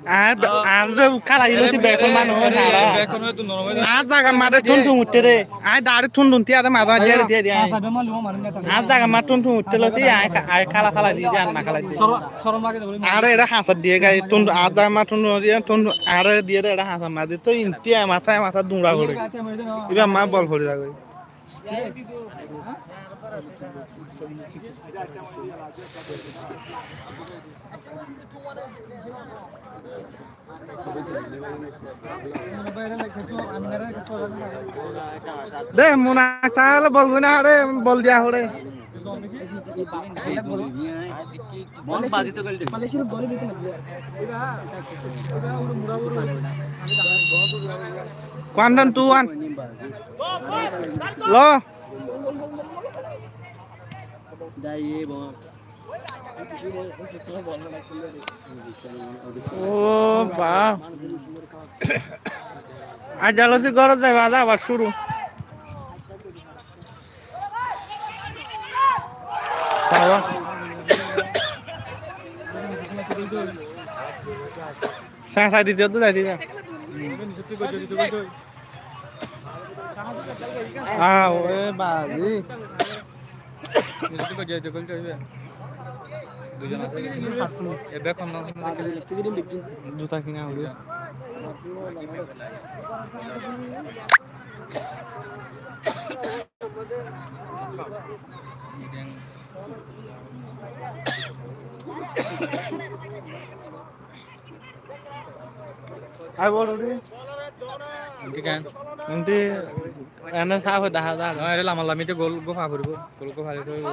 Ar, ar kála ino ti bekot manúc, añára. Ar zaga made thun thun utte de. Añí darí thun thun tiya de maza jere diya diya. Añí zaga ma thun thun utte loti, añí ka-, añí kála kála diya de, añí na kála diya. Are ere hañsar diye gai, thun, añí zaga ma thun thun diye, thun thun, are diye de ere hañsar ma diye. To intiya matha, matha dura gore. Iba ma bol fori zagoi. De, Munak táile bol goi no hare, bol diya fore. One down, two one. Lo. Ó, ba. Aijja loi górot zaiba, aijja abar cúru. Saba. Sa, sa, dite, dite, dite. Ah, oye, bazi. Duizon asé. E bek hon no, hon no. Juta kina hoibo. Ai bol udi. Indi ken? Indi ene saf dahá zar. No, ere lama lami te gol go fa foribo. Gol go fa foribo.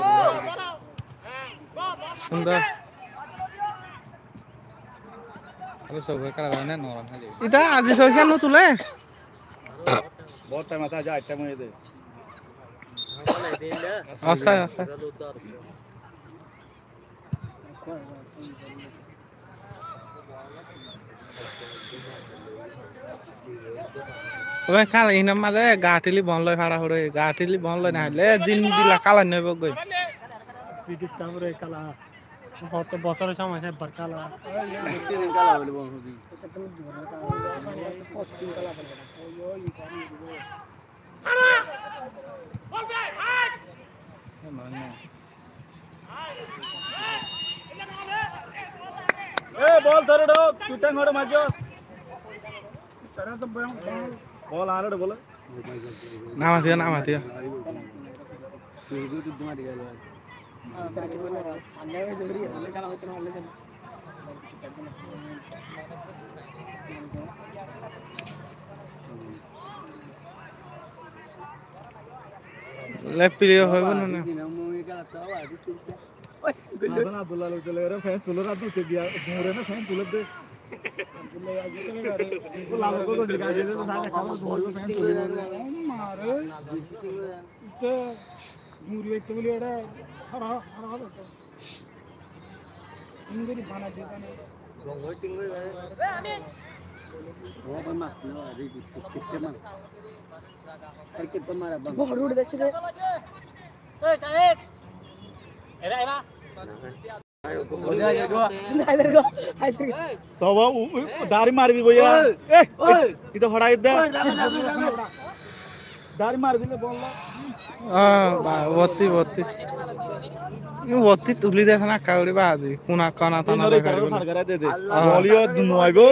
Sundor. Abe sob kala bana norom hali. Ita azi sob kiyan no tule? Bohut time asé, aijja atta time óiye de. Asa, asa. Ói, kála inor mazé gathíli bon loi fara fore, gathíli bon loi no óile, zindilla kála no óibo goi. British tamore kála, hoto bosór somoi se ekbar kála. E, bol dóri dhok, tui teng hore majjos. Bol, ar ekbar bol. Na matiyo, na matiyo. Left player hoibo na na? Hasan Abdullah loi dile, ere fans tulor, ar dute diya, dure na fans tulor de. O lalo ko gonji gaji de, sare khabar dure fans tulor de. Mare. Ite muri ekto boli ere, hara, hara, hara. Ingori bana de kane. Rongo tingori bana. Rongo mas na, ari kitte mas. Bol uth jacche de. Soba, u, u, dari mari dibo ya. Oi, eh, oi, ita horai da. Dari mari dile bol. Ah, ba, botti, botti. Botti tuli de na, kauri badi. Kuna, kana, tana, bol yo, dunu aibo.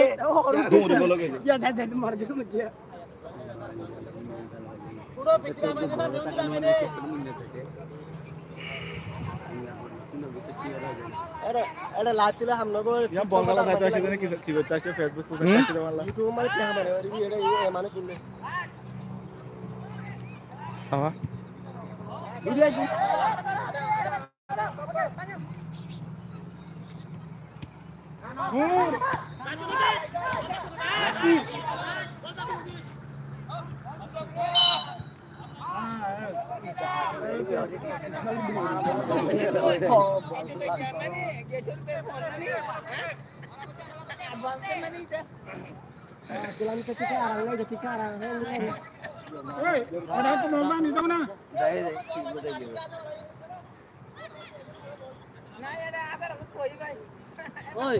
Duri bolo gele. Ere, ere, live tule ham no gor. Iyan bol gala saite asé, ki, ki goitte asé, Facebook post goitte asé, wala. YouTube mane ki ham ere, ere, ere, ere, mane sunle. Sama. Oi,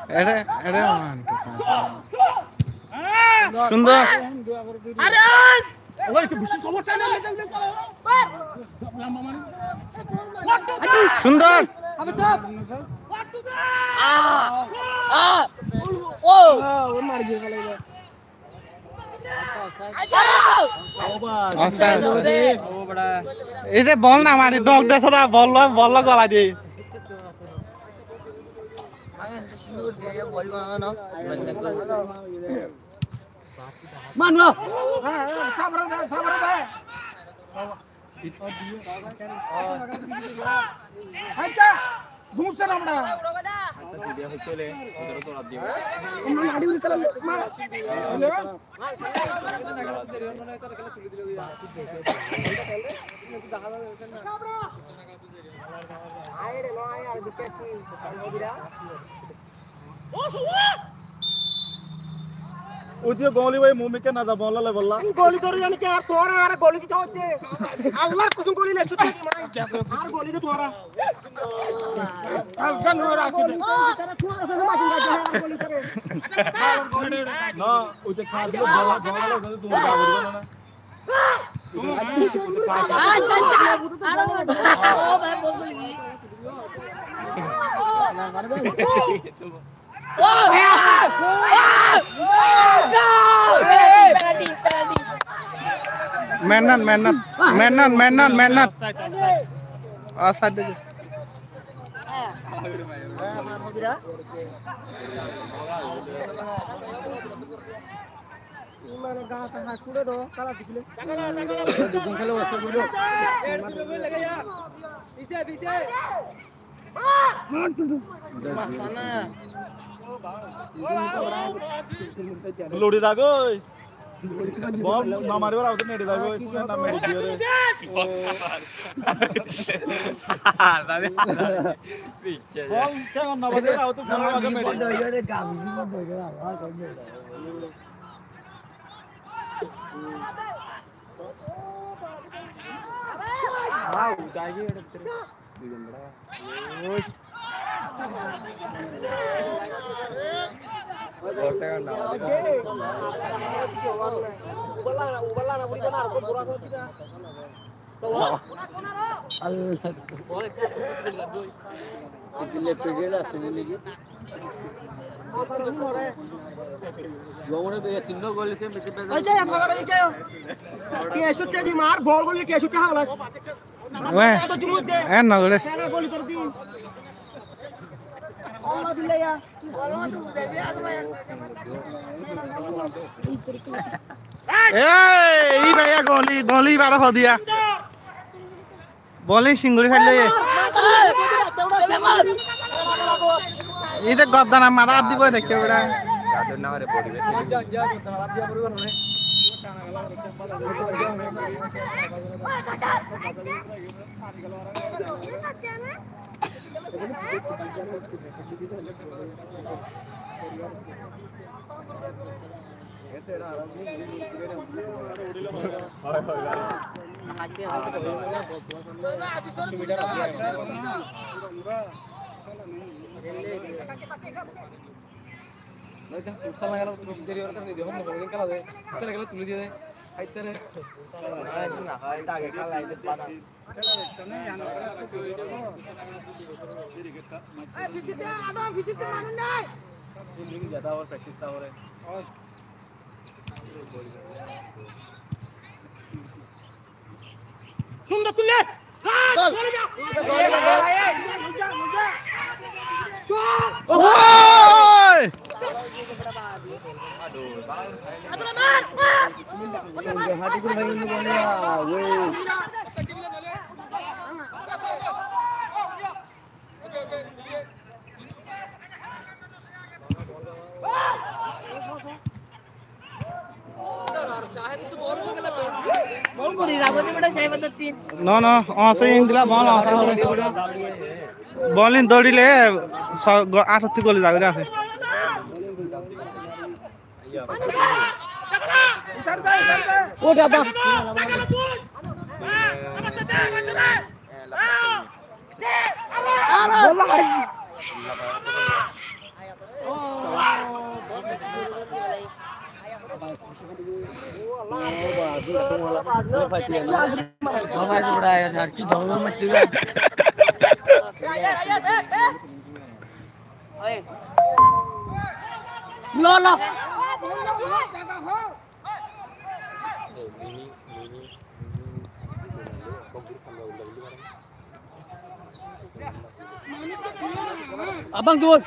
Ere, ere, man. Sundor. Sundor. Offside, offside. Ere bol no mari, dog de sara, bol lo, bol lo gola de. Manu. Haita, dusra na bada. Udiyo goli bái, mumike na za bolla le bolla. Goli dóri zani ki ar tuáñra ar goli dito hoiye. Allar kosóm goli le sutti di mai. Ar goli de tuáñra. Na, oi de khas bolla, bolla le tuáñra goli na. Menan, menan, menan, menan, menan. Offside de. Lori dagoi. Bol no maribar agote neri dagoi. Fúne na meri diyo re. Bol tengon no bajar agote fúne agote meri diyo re. Bol goli, Wé, en no goré. Ei, ibá ya goli, goli ibá hodiya. Boli singuri féllo ye. Ite goddana mara dibo dekhe bera. No, no, o, se indila bol, o, bol in dórile, so, go, athatti goli zabe, asé. Abang, dua.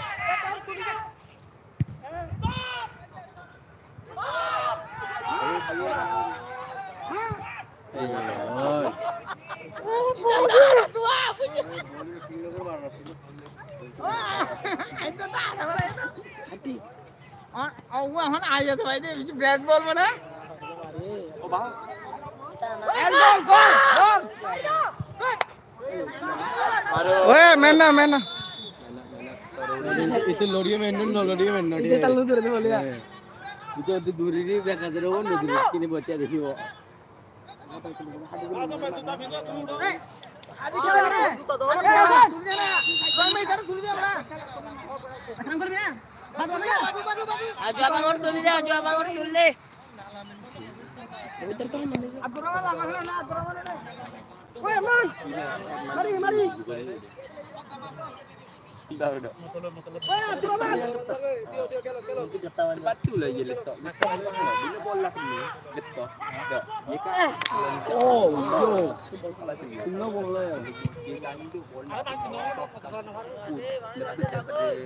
Ó, ó, ehón ai asé bái de, beci fres bol mane. Ó bá. Ek gol, gol, gol. Oye, men na, men na. Ite loriye men no, loriye men no. Ite talu dure de bole. Ite dure de beka de, ó no dure, kini bocha dekhibo. Ajuwa bangor tuli de, ajuwa bangor tuli de. Sepatu lagi letak. Letak mana? Bina bola kena. Letak. Oh, iya. Kena bola ya. Dia gantung bola. Letak daripada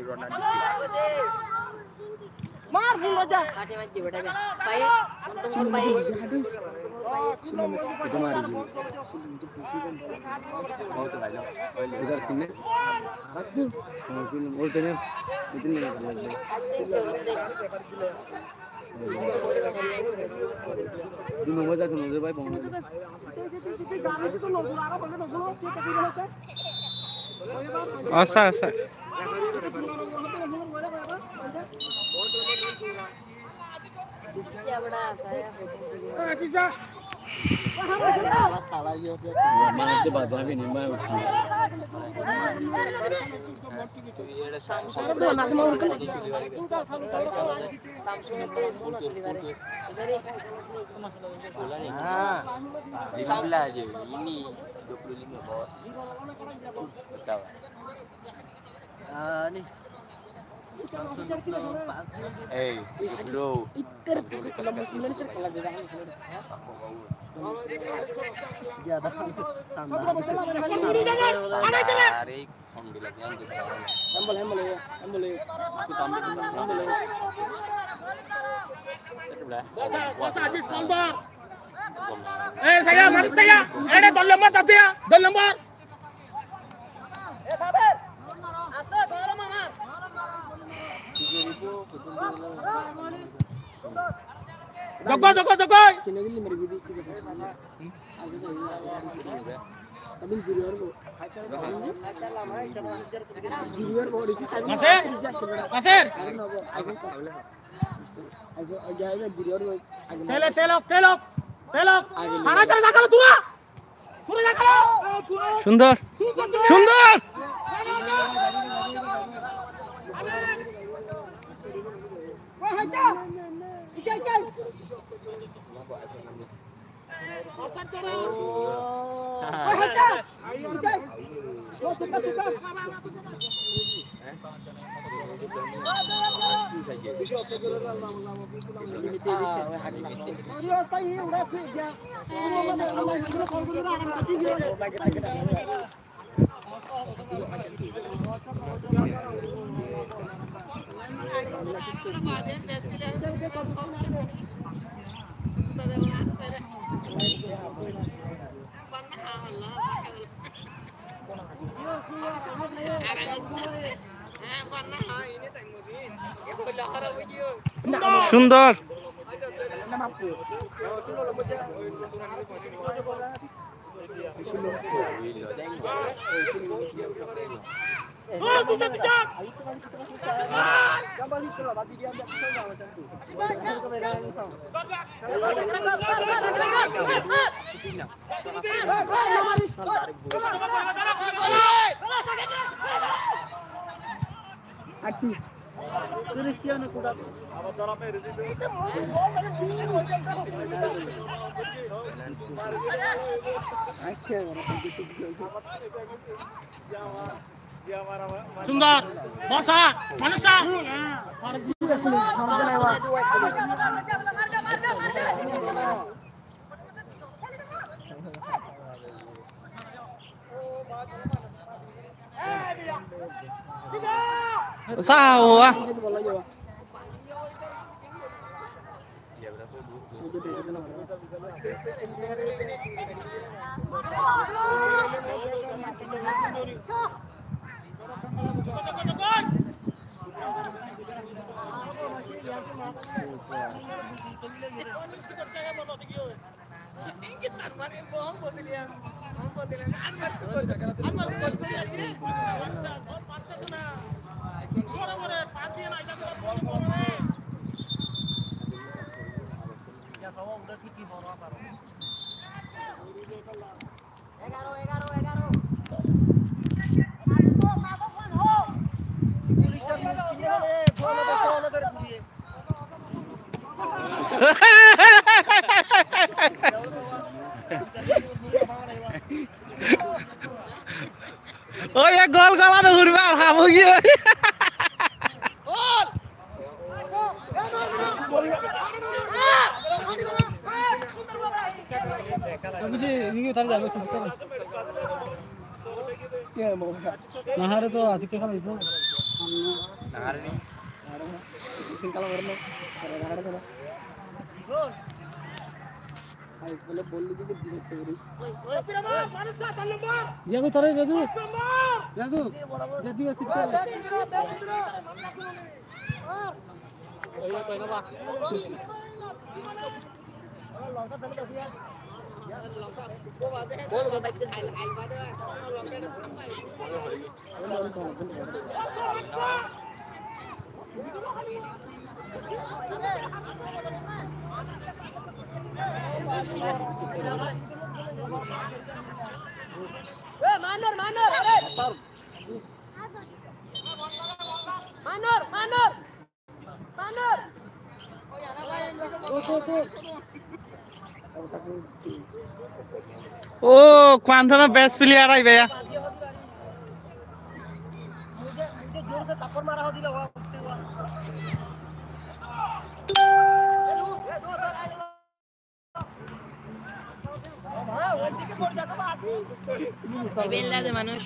Ronaldo. Mar, fun raja. Kati majje beta be. Pai, untung pai. Itu mari dulu. Mau tuh aja. Udah sini. Aduh, mau sini. Oh, sini. Itu nih. Ini nomor satu, nomor dua, Bang. Asa, asa. Nah, lima belas aja. Ini dua puluh lima bawah. Betul. Ah, ini. Ei, bro. Tarik, Alhamdulillah, jangan gitu. Handball, handball, ya. Handball, ya. Handball, ya. Eh, saya, mana saya? Eh, ada dalam nomor tadi ya, dalam nomor. Jogo, jogo, jogo. Nasir! Nasir! Telok, telok, telok, telok! Harai tara zakalo tura! Tura zakalo! Cúndor! Cúndor! Cúndor. Cristiano kuda. Cúndor. Borsa. Manúic sa. Sa, ó, á. Ói, ek gól gólano foribo, ar ham ói giyói. Naháre to aijja khéla óibo. Naháre ni. Yagu, tara, yagu. Yagu. Yagu, yagu. Manor, manor, manor. Ó, kuánthana best player aibá. Ibella de manúic.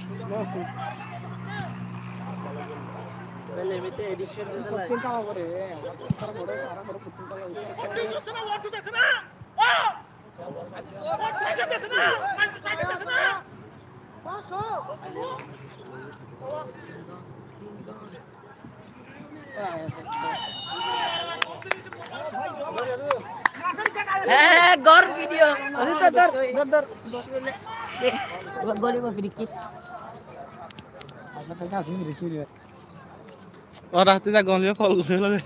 Hé, gor video. Arí, dor, dor, dor, dor. Dé, goli bo free kick. Aca, aca, aca, free kick. Ó, rate za goli fol goli lage.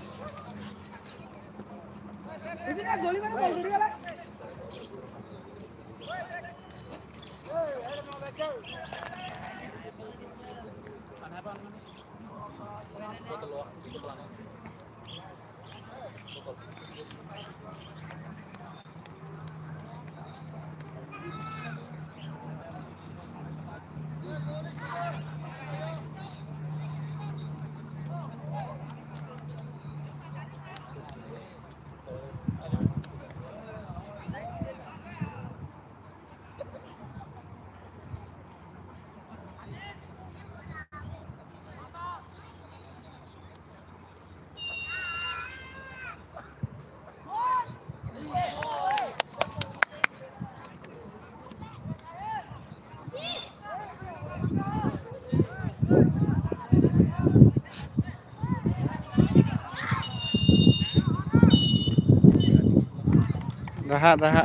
Raha, raha.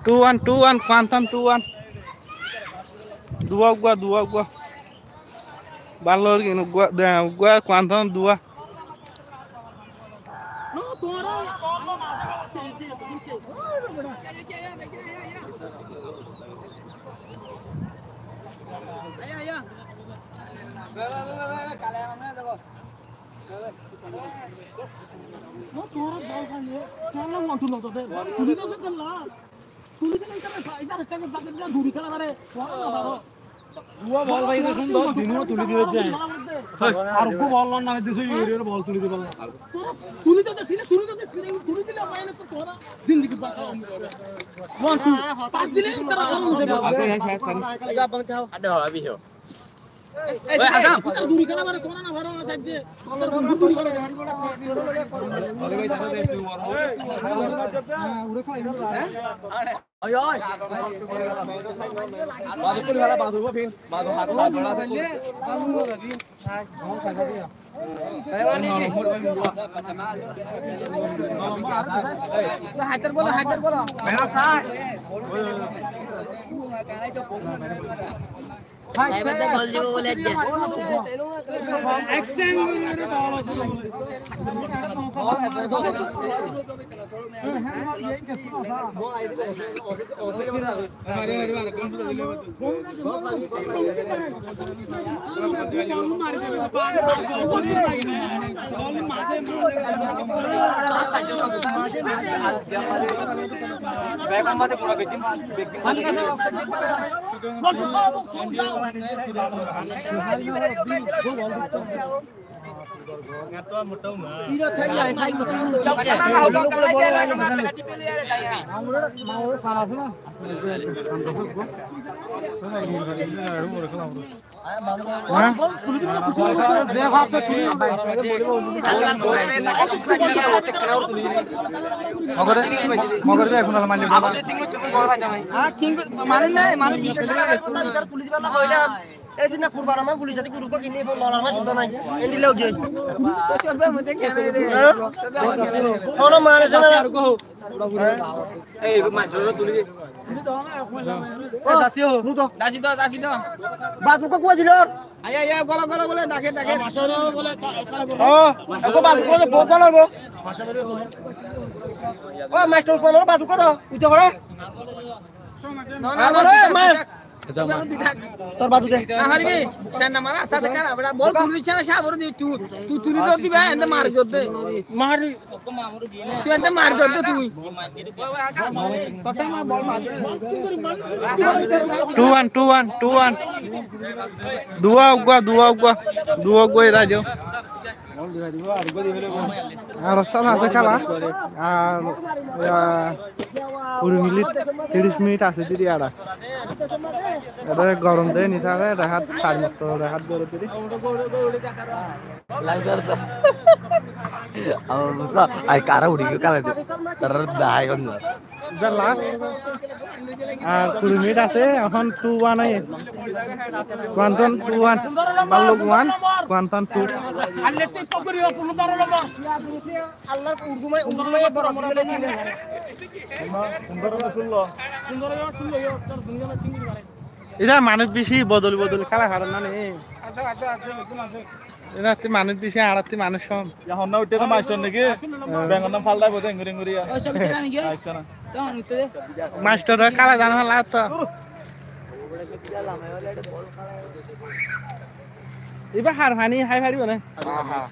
Two one, two one, Kuantan two one. Dua uggúa, dua uggúa. Bála gin uggúa, de, uggúa Kuantan dua. Dua bol faiyí de cúndor, dinu tulí dibar de. Ar uggúa bol lon na, de sói bol tulí dibar. One, two. Pass dile tara gom ói zaibo. Ado, abhi ho. Ei, Hasan. Duri khéla mare, kona na faro, side de. Duri khéla. Haidar bolo, Haidar bolo. Ebar to gol dibo buli aijje. Mokore, mokore de ekun ala mali. Amar tin John, tin John mokore faidda nai. Há, tin John, mane nai, mane bish taka tulibar na hoilam. Ei din na kurban amar pulis ati guru ko kini fon nolar ma juda nai. Endi leo gei. Há? Hono mane jana. Ei, ma jana tuli. Ei, dasi ho. Dasi do, dasi do. Bathroom ko kuwa dilo? Aya, aya, golo, golo, golo, dake, dake. Ó, eko bathroom ko bok golo bo. Ó, master ko bathroom ko do. Uite hora. No, no, no, no, no. Tor badu de. Ahari be, sen na mara, sa sa kara, bada, bol tuli sen na, sa bol de, tu, tu tuli do diba, ende mar gode. Mar. Tu ende mar gode tu. Two one, two one, two one. Duwa ugga, duwa ugga, duwa ugga ira jo. Ar asé na asé kéla. Ar, ah, kuri minit, tiris minit asé deri ara. Ede gorom de ni sare, rehat sari motto, rehat gore deri. Ai kara uri giyói kéla de. Tarar dahai gon. Ita last. Ar kuri minit asé, ehón two one óiye. Kuantan two one, Balluk one, Kuantan two. Ita manúc beci, bodoli bodoli kéla faron na ni? Ita atti manúc beci, añárattú manúc hom. Ehón na uiththé de mastor naki? Há. Bengor nam faldai bote enguri enguri. Oi, sab kela naki? Aiccha na. Mastor ore kala dan falla to. Iba har pani hái faribo né? Aha.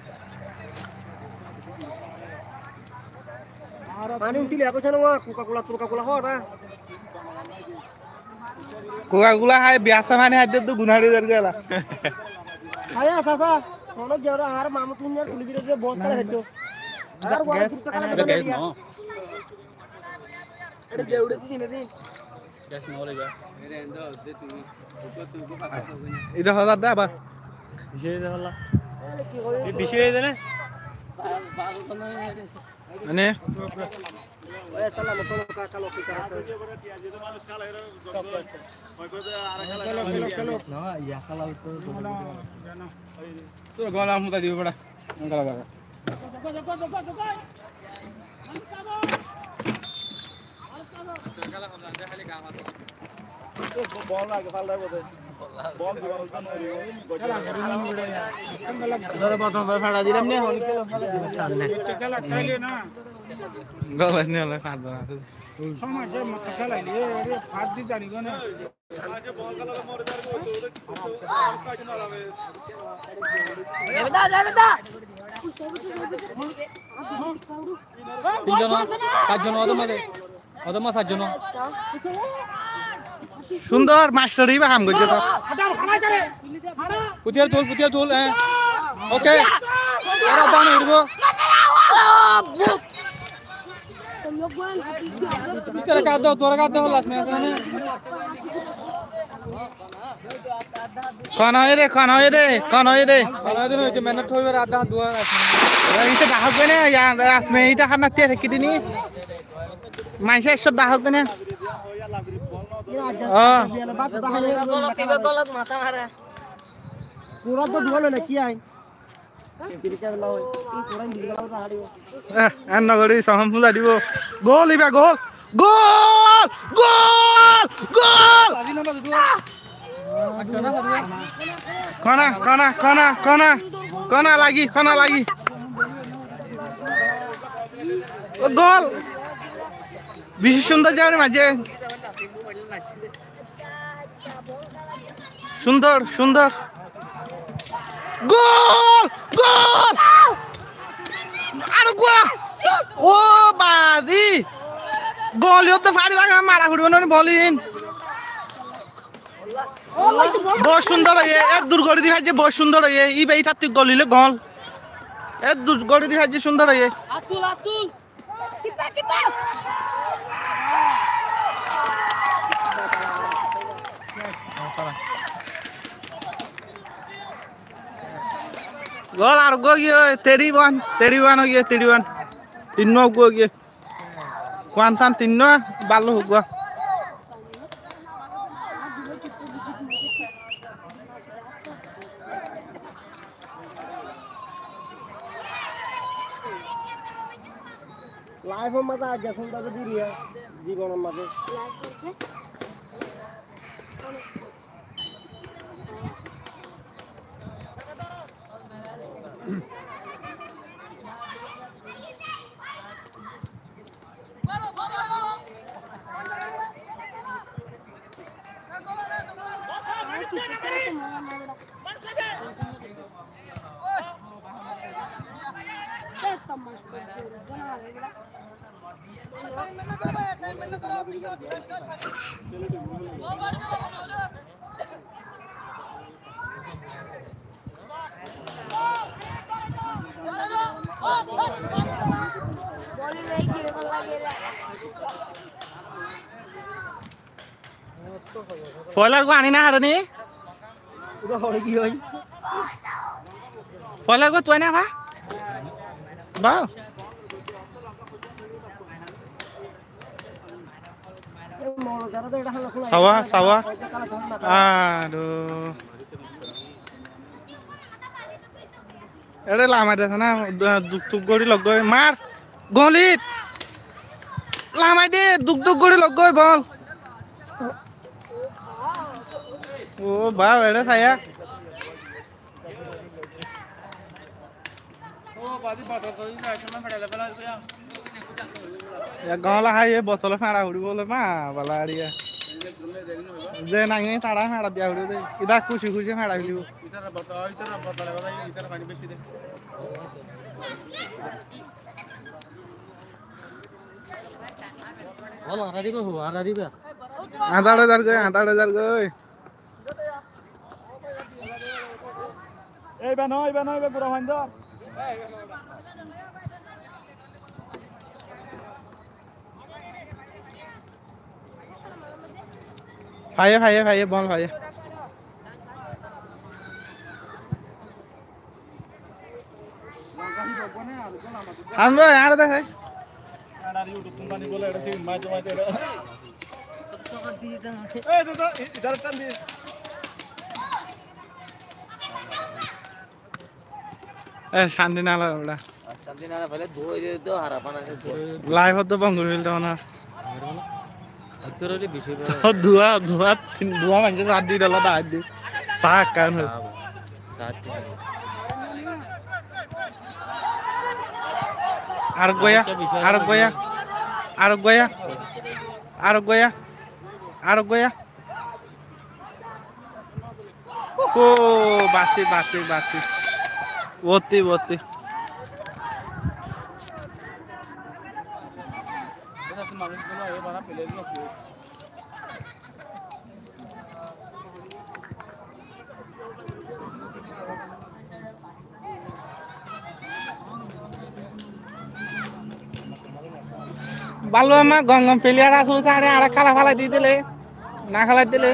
Pani uthile ekko chana wa Coca-Cola, Coca-Cola hoó na. Coca-Cola hái, biasa pani hái de, guna hái de, gela. Hái, sasa, kono giyóre ar mamu tun yar kuli dire je bosta hái to. Ar wa gas, gas no. Ede je ude disi na din. Gas no le ja. Ede hoza de abar. Beci hoye de hola. Beci hoye de na? Mane? Tor gola muta dibo bera. Gala, gala. Tinjon, sairjon, ódor maze, ódor maze sairjon. Cúndor, mastor iba ham goijjé to. Futiyar tul, futiyar tul, eh. Oke. Ora dano iribo. Tuára kat do, tuára kat do, last match mane. Kon óiye de, kon óiye de, kon óiye de. Kon óiye de, mehnot óibo, rat dua. Ita dahók goi na, ya, last match ita hánna tiya thaki dini. Maincé ekcó dahók goi na. Ó. Golot, kiba golot, matá mara. Pura to duwal na ki ai? Eh, enno gori sohom fúza dibo. Gól iba, gól! Gól! Gól! Gól! Kona, kona, kona, kona. Kona lagi, kona lagi. Ó, gól! Beci cúndor zagare maijjé. Cúndor, cúndor. Gól! Gól! Ar gól! Ó bazi! Gól, iyót de fari laga mara foribo noni bol in. Bóut cúndor óiye, eddur gori di faijje, bóut cúndor óiye. Iba itattú gól óile gól. Eddur gori di faijje, cúndor óiye. Atul, atul. Gól, ar uggúa giyé, tiri wan, tiri wan óiye, tiri wan. Tinnúa uggúa giyé. Kuantan tinnúa, Balluk uggúa. Life or maze aijja cúndor duriya, jibon or maze. Foilar gua aní na haçe ni? Foilar gua tuai na fa? Ba. Sawa, sawa. Aduh. Ere lamai de sana, duk duk gori loggoi. Mar. Golit. Lamai de, duk duk gori loggoi bol. O ba, ere saya. Ya gala hai e botol fara uri bole ma bala ariya. Je nangi tara fara diya uri de. Ida kusi kusi fara uri. Wala, ara diba, ara diba. Añdar añdar goi, añdar añdar goi. Ei, iba no, iba no, iba gura faindor. Faiye, faiye, faiye, bol faiye. Añdar, añdar de. E, cánti nala bela. Cánti nala bela, dui dui to hara pana se dui. Life to bong gori félto na. Dua, dua, tin, dua manse sat di dala da di. Sa kan. Ar goya, ar goya, ar goya, ar goya, ar goya. Ó, bati, bati, bati. Boti, boti. Ballu amma gom gom player asé, sare añára kéla félai di dile, no félai dile.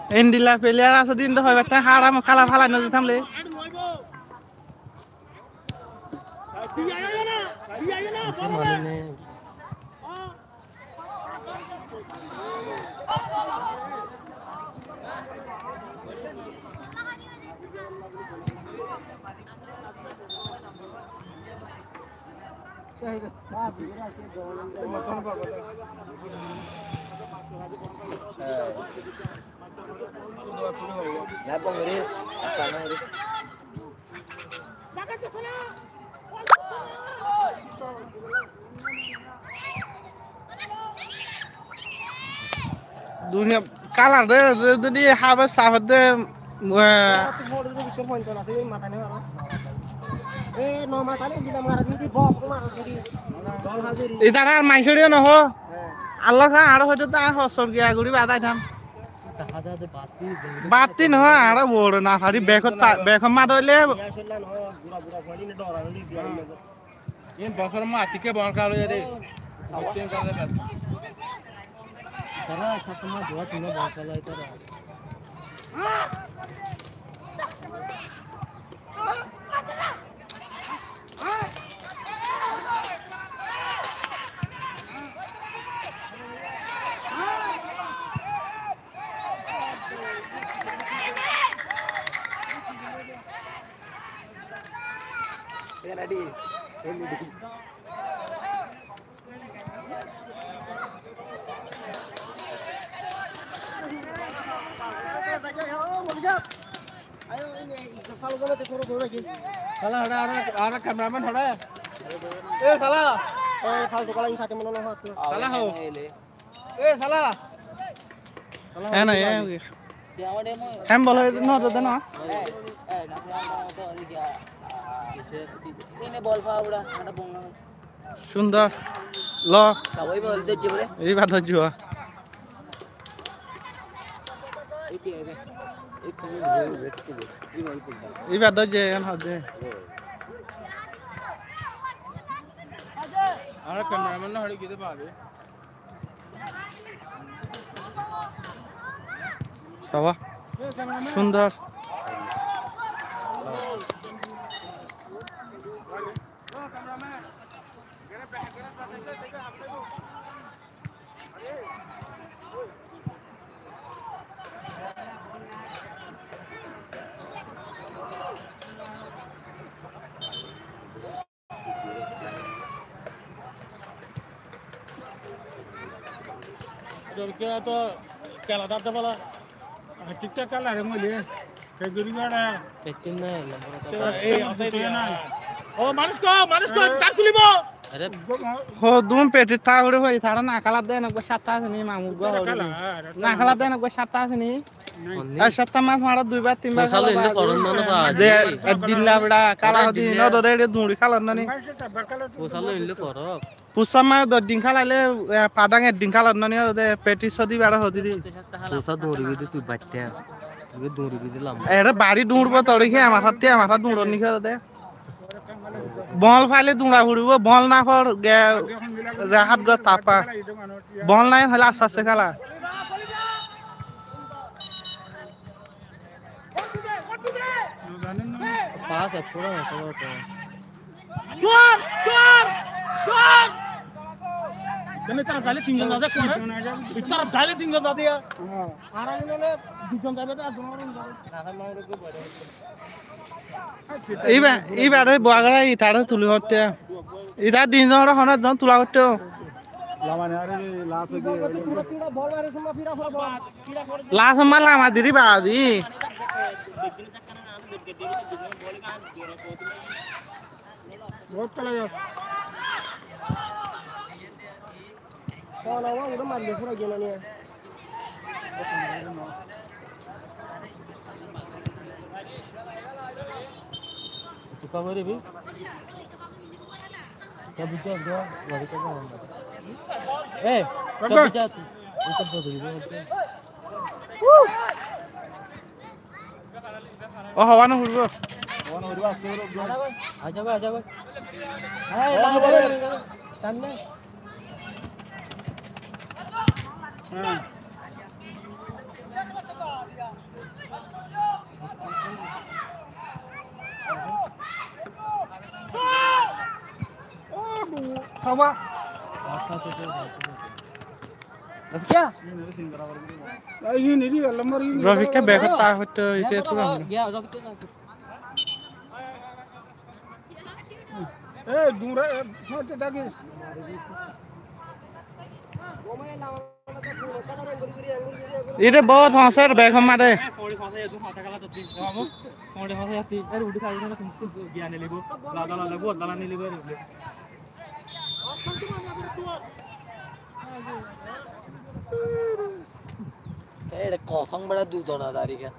Endilla player asé din to hoibar tán, añára mo kéla félai no ditam le. Duniya kalar de, de, de, de, habar sabar de, eh. Itarar maisoriyo no ho. He. Allah khan aro hoito ta hosor giya guri badai tham. Batti no, añára boro no fari, bekot fa-, bekot mat óile. Iyan bosor ma atike bor kalo de. Tara sat ma dua tin bor kalo tara. Sala, hora, hora, hora, cameraman, hora. E, sala. E, faltu kala, ini sate mono no hot. Sala ho. E, sala. Sala ho. E, na, e, e. Hem bol, no, no, no. E, e, na, na, na, to, e, kya? Ini bol fa, uda, ada bol na. Cúndor. Lo. Ibá dóijje. Ibá dóijje, en hoó de. Añára cameraman no hoile kite bade. Saba. Cúndor. Kela darte bala. Tiktok kela re mole. Ke guri gora. Petin na, number ta. Ei, ei, ei. O, manush ko, manush ko, dar tulibo. Are. Ho, dum peti ta hure hoi, tara na kela de na go satta asini, mamu go. Na kela de na go satta asini. Ar satta mas mara duibar, tinbar. Fusal kela inde ba, foron mane ba. De, e dilla bera, kela hodi, no dore, ere duri kela nani. Fusal inde foron. Fusal mane doc din kelaile, e, padang ek din kela nani, de, peti sodi bara hodi di. Fusal duri bidi tui batte. Tui duri bidi lam. Ere bari duri bo tori ke, amar satte, amar satte duri ni kela de. Bol faile dura foribo, bol na for ge, rehat go tapa. Bol nai faile aste aste kela. Pas ek pura hoto hoto. Duar, duar, duar. Ekhane tara daile tinjon zade kore. Tara daile tinjon zade ya. Ar ekjon ole dujon zade, ar dujon zade. Iba, iba re buagara itare tuli hotte. Ita din zon hona zon tula hotte. Las ma lama diri badi. Bout kela giyé. Tuka gori bi. Kya bujja gori ka? Eh, kya bujja tu? Ita bodoli de. Ó, hawá no foribo. Aijja goi, aijja goi. Há, samne. Hawá. Rafik ke bek ot ta hoito, ite tura hono. Ite bout hoñsar bek ot mare. Ere kosong bera duzona dari kan.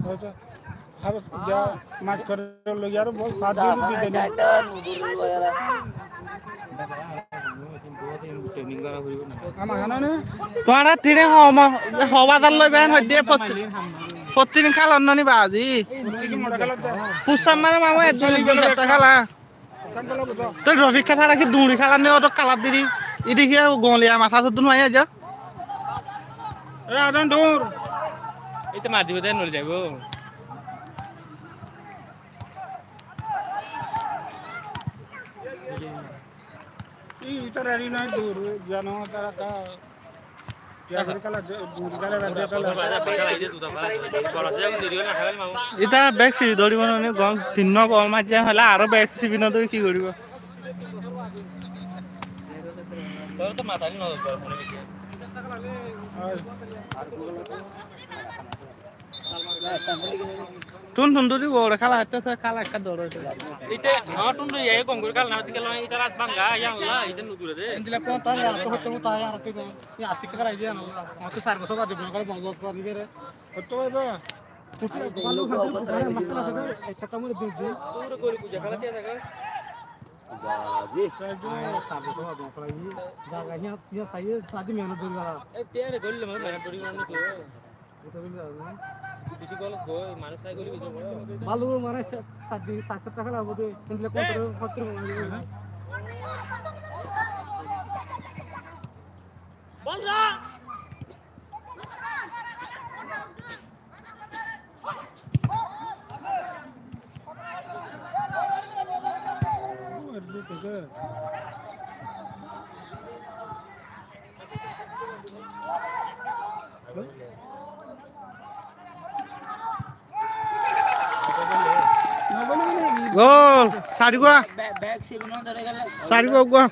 Acha, acha. Ar ya, mas kore loi aro bol, saat duri di deni. Ama hana ne? Tuáñra tine homa, homa dal loi ben hoide fotti, fotti din khalon noni bazi. Fussar mane mamu ek din din khala. Toi Rofik ke sara ki duri khalar ne, oto khalar diri. Idi ki goliya matha sot dun maiya jo. E, adon dur. Ei to mar dibo de, nori jaibo. Ei, tara eri nai dur, jano tara ka. Ita bek siri dóribo noni, gom tinno gol maijje, hoile aro bek sibi no dóri ki goribo? Tun tun dóri ore khala hoite, khala ekka dor hoite. Ite, no, tun dóri, e gom gori khala na, ite khala, ite rat banga, ya Allah, ite no dure de. Endilla ko tar, ya to hoto, tar, ya to. Oi, oi, ba. Balu mane sa-, sadi, sadi taka labo de, endilla kotor, kotor mane. Gol! Sari gua! Sari gua gua!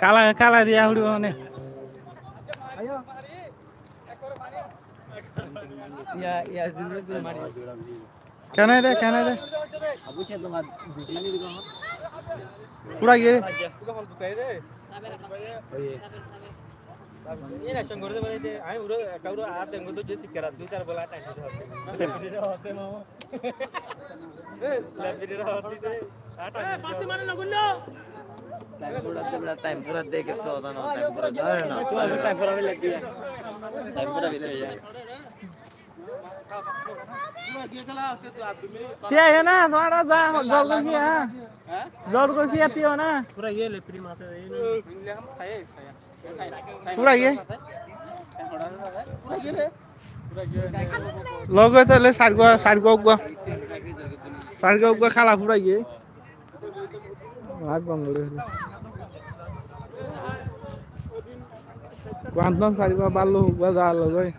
Kala, kala diya foribo mane. Kene de, kene de. Fura giye. Time fura de, time fura de, time fura de. Tiya ya na, tumara za, zor goi kiya? Zor goi kiya tiya na? Fura giye. Loge tale sargua, sargua uggua. Sargua uggua kala fura giye. Ar bangole. Kuantan sargua ballo uggua za loge.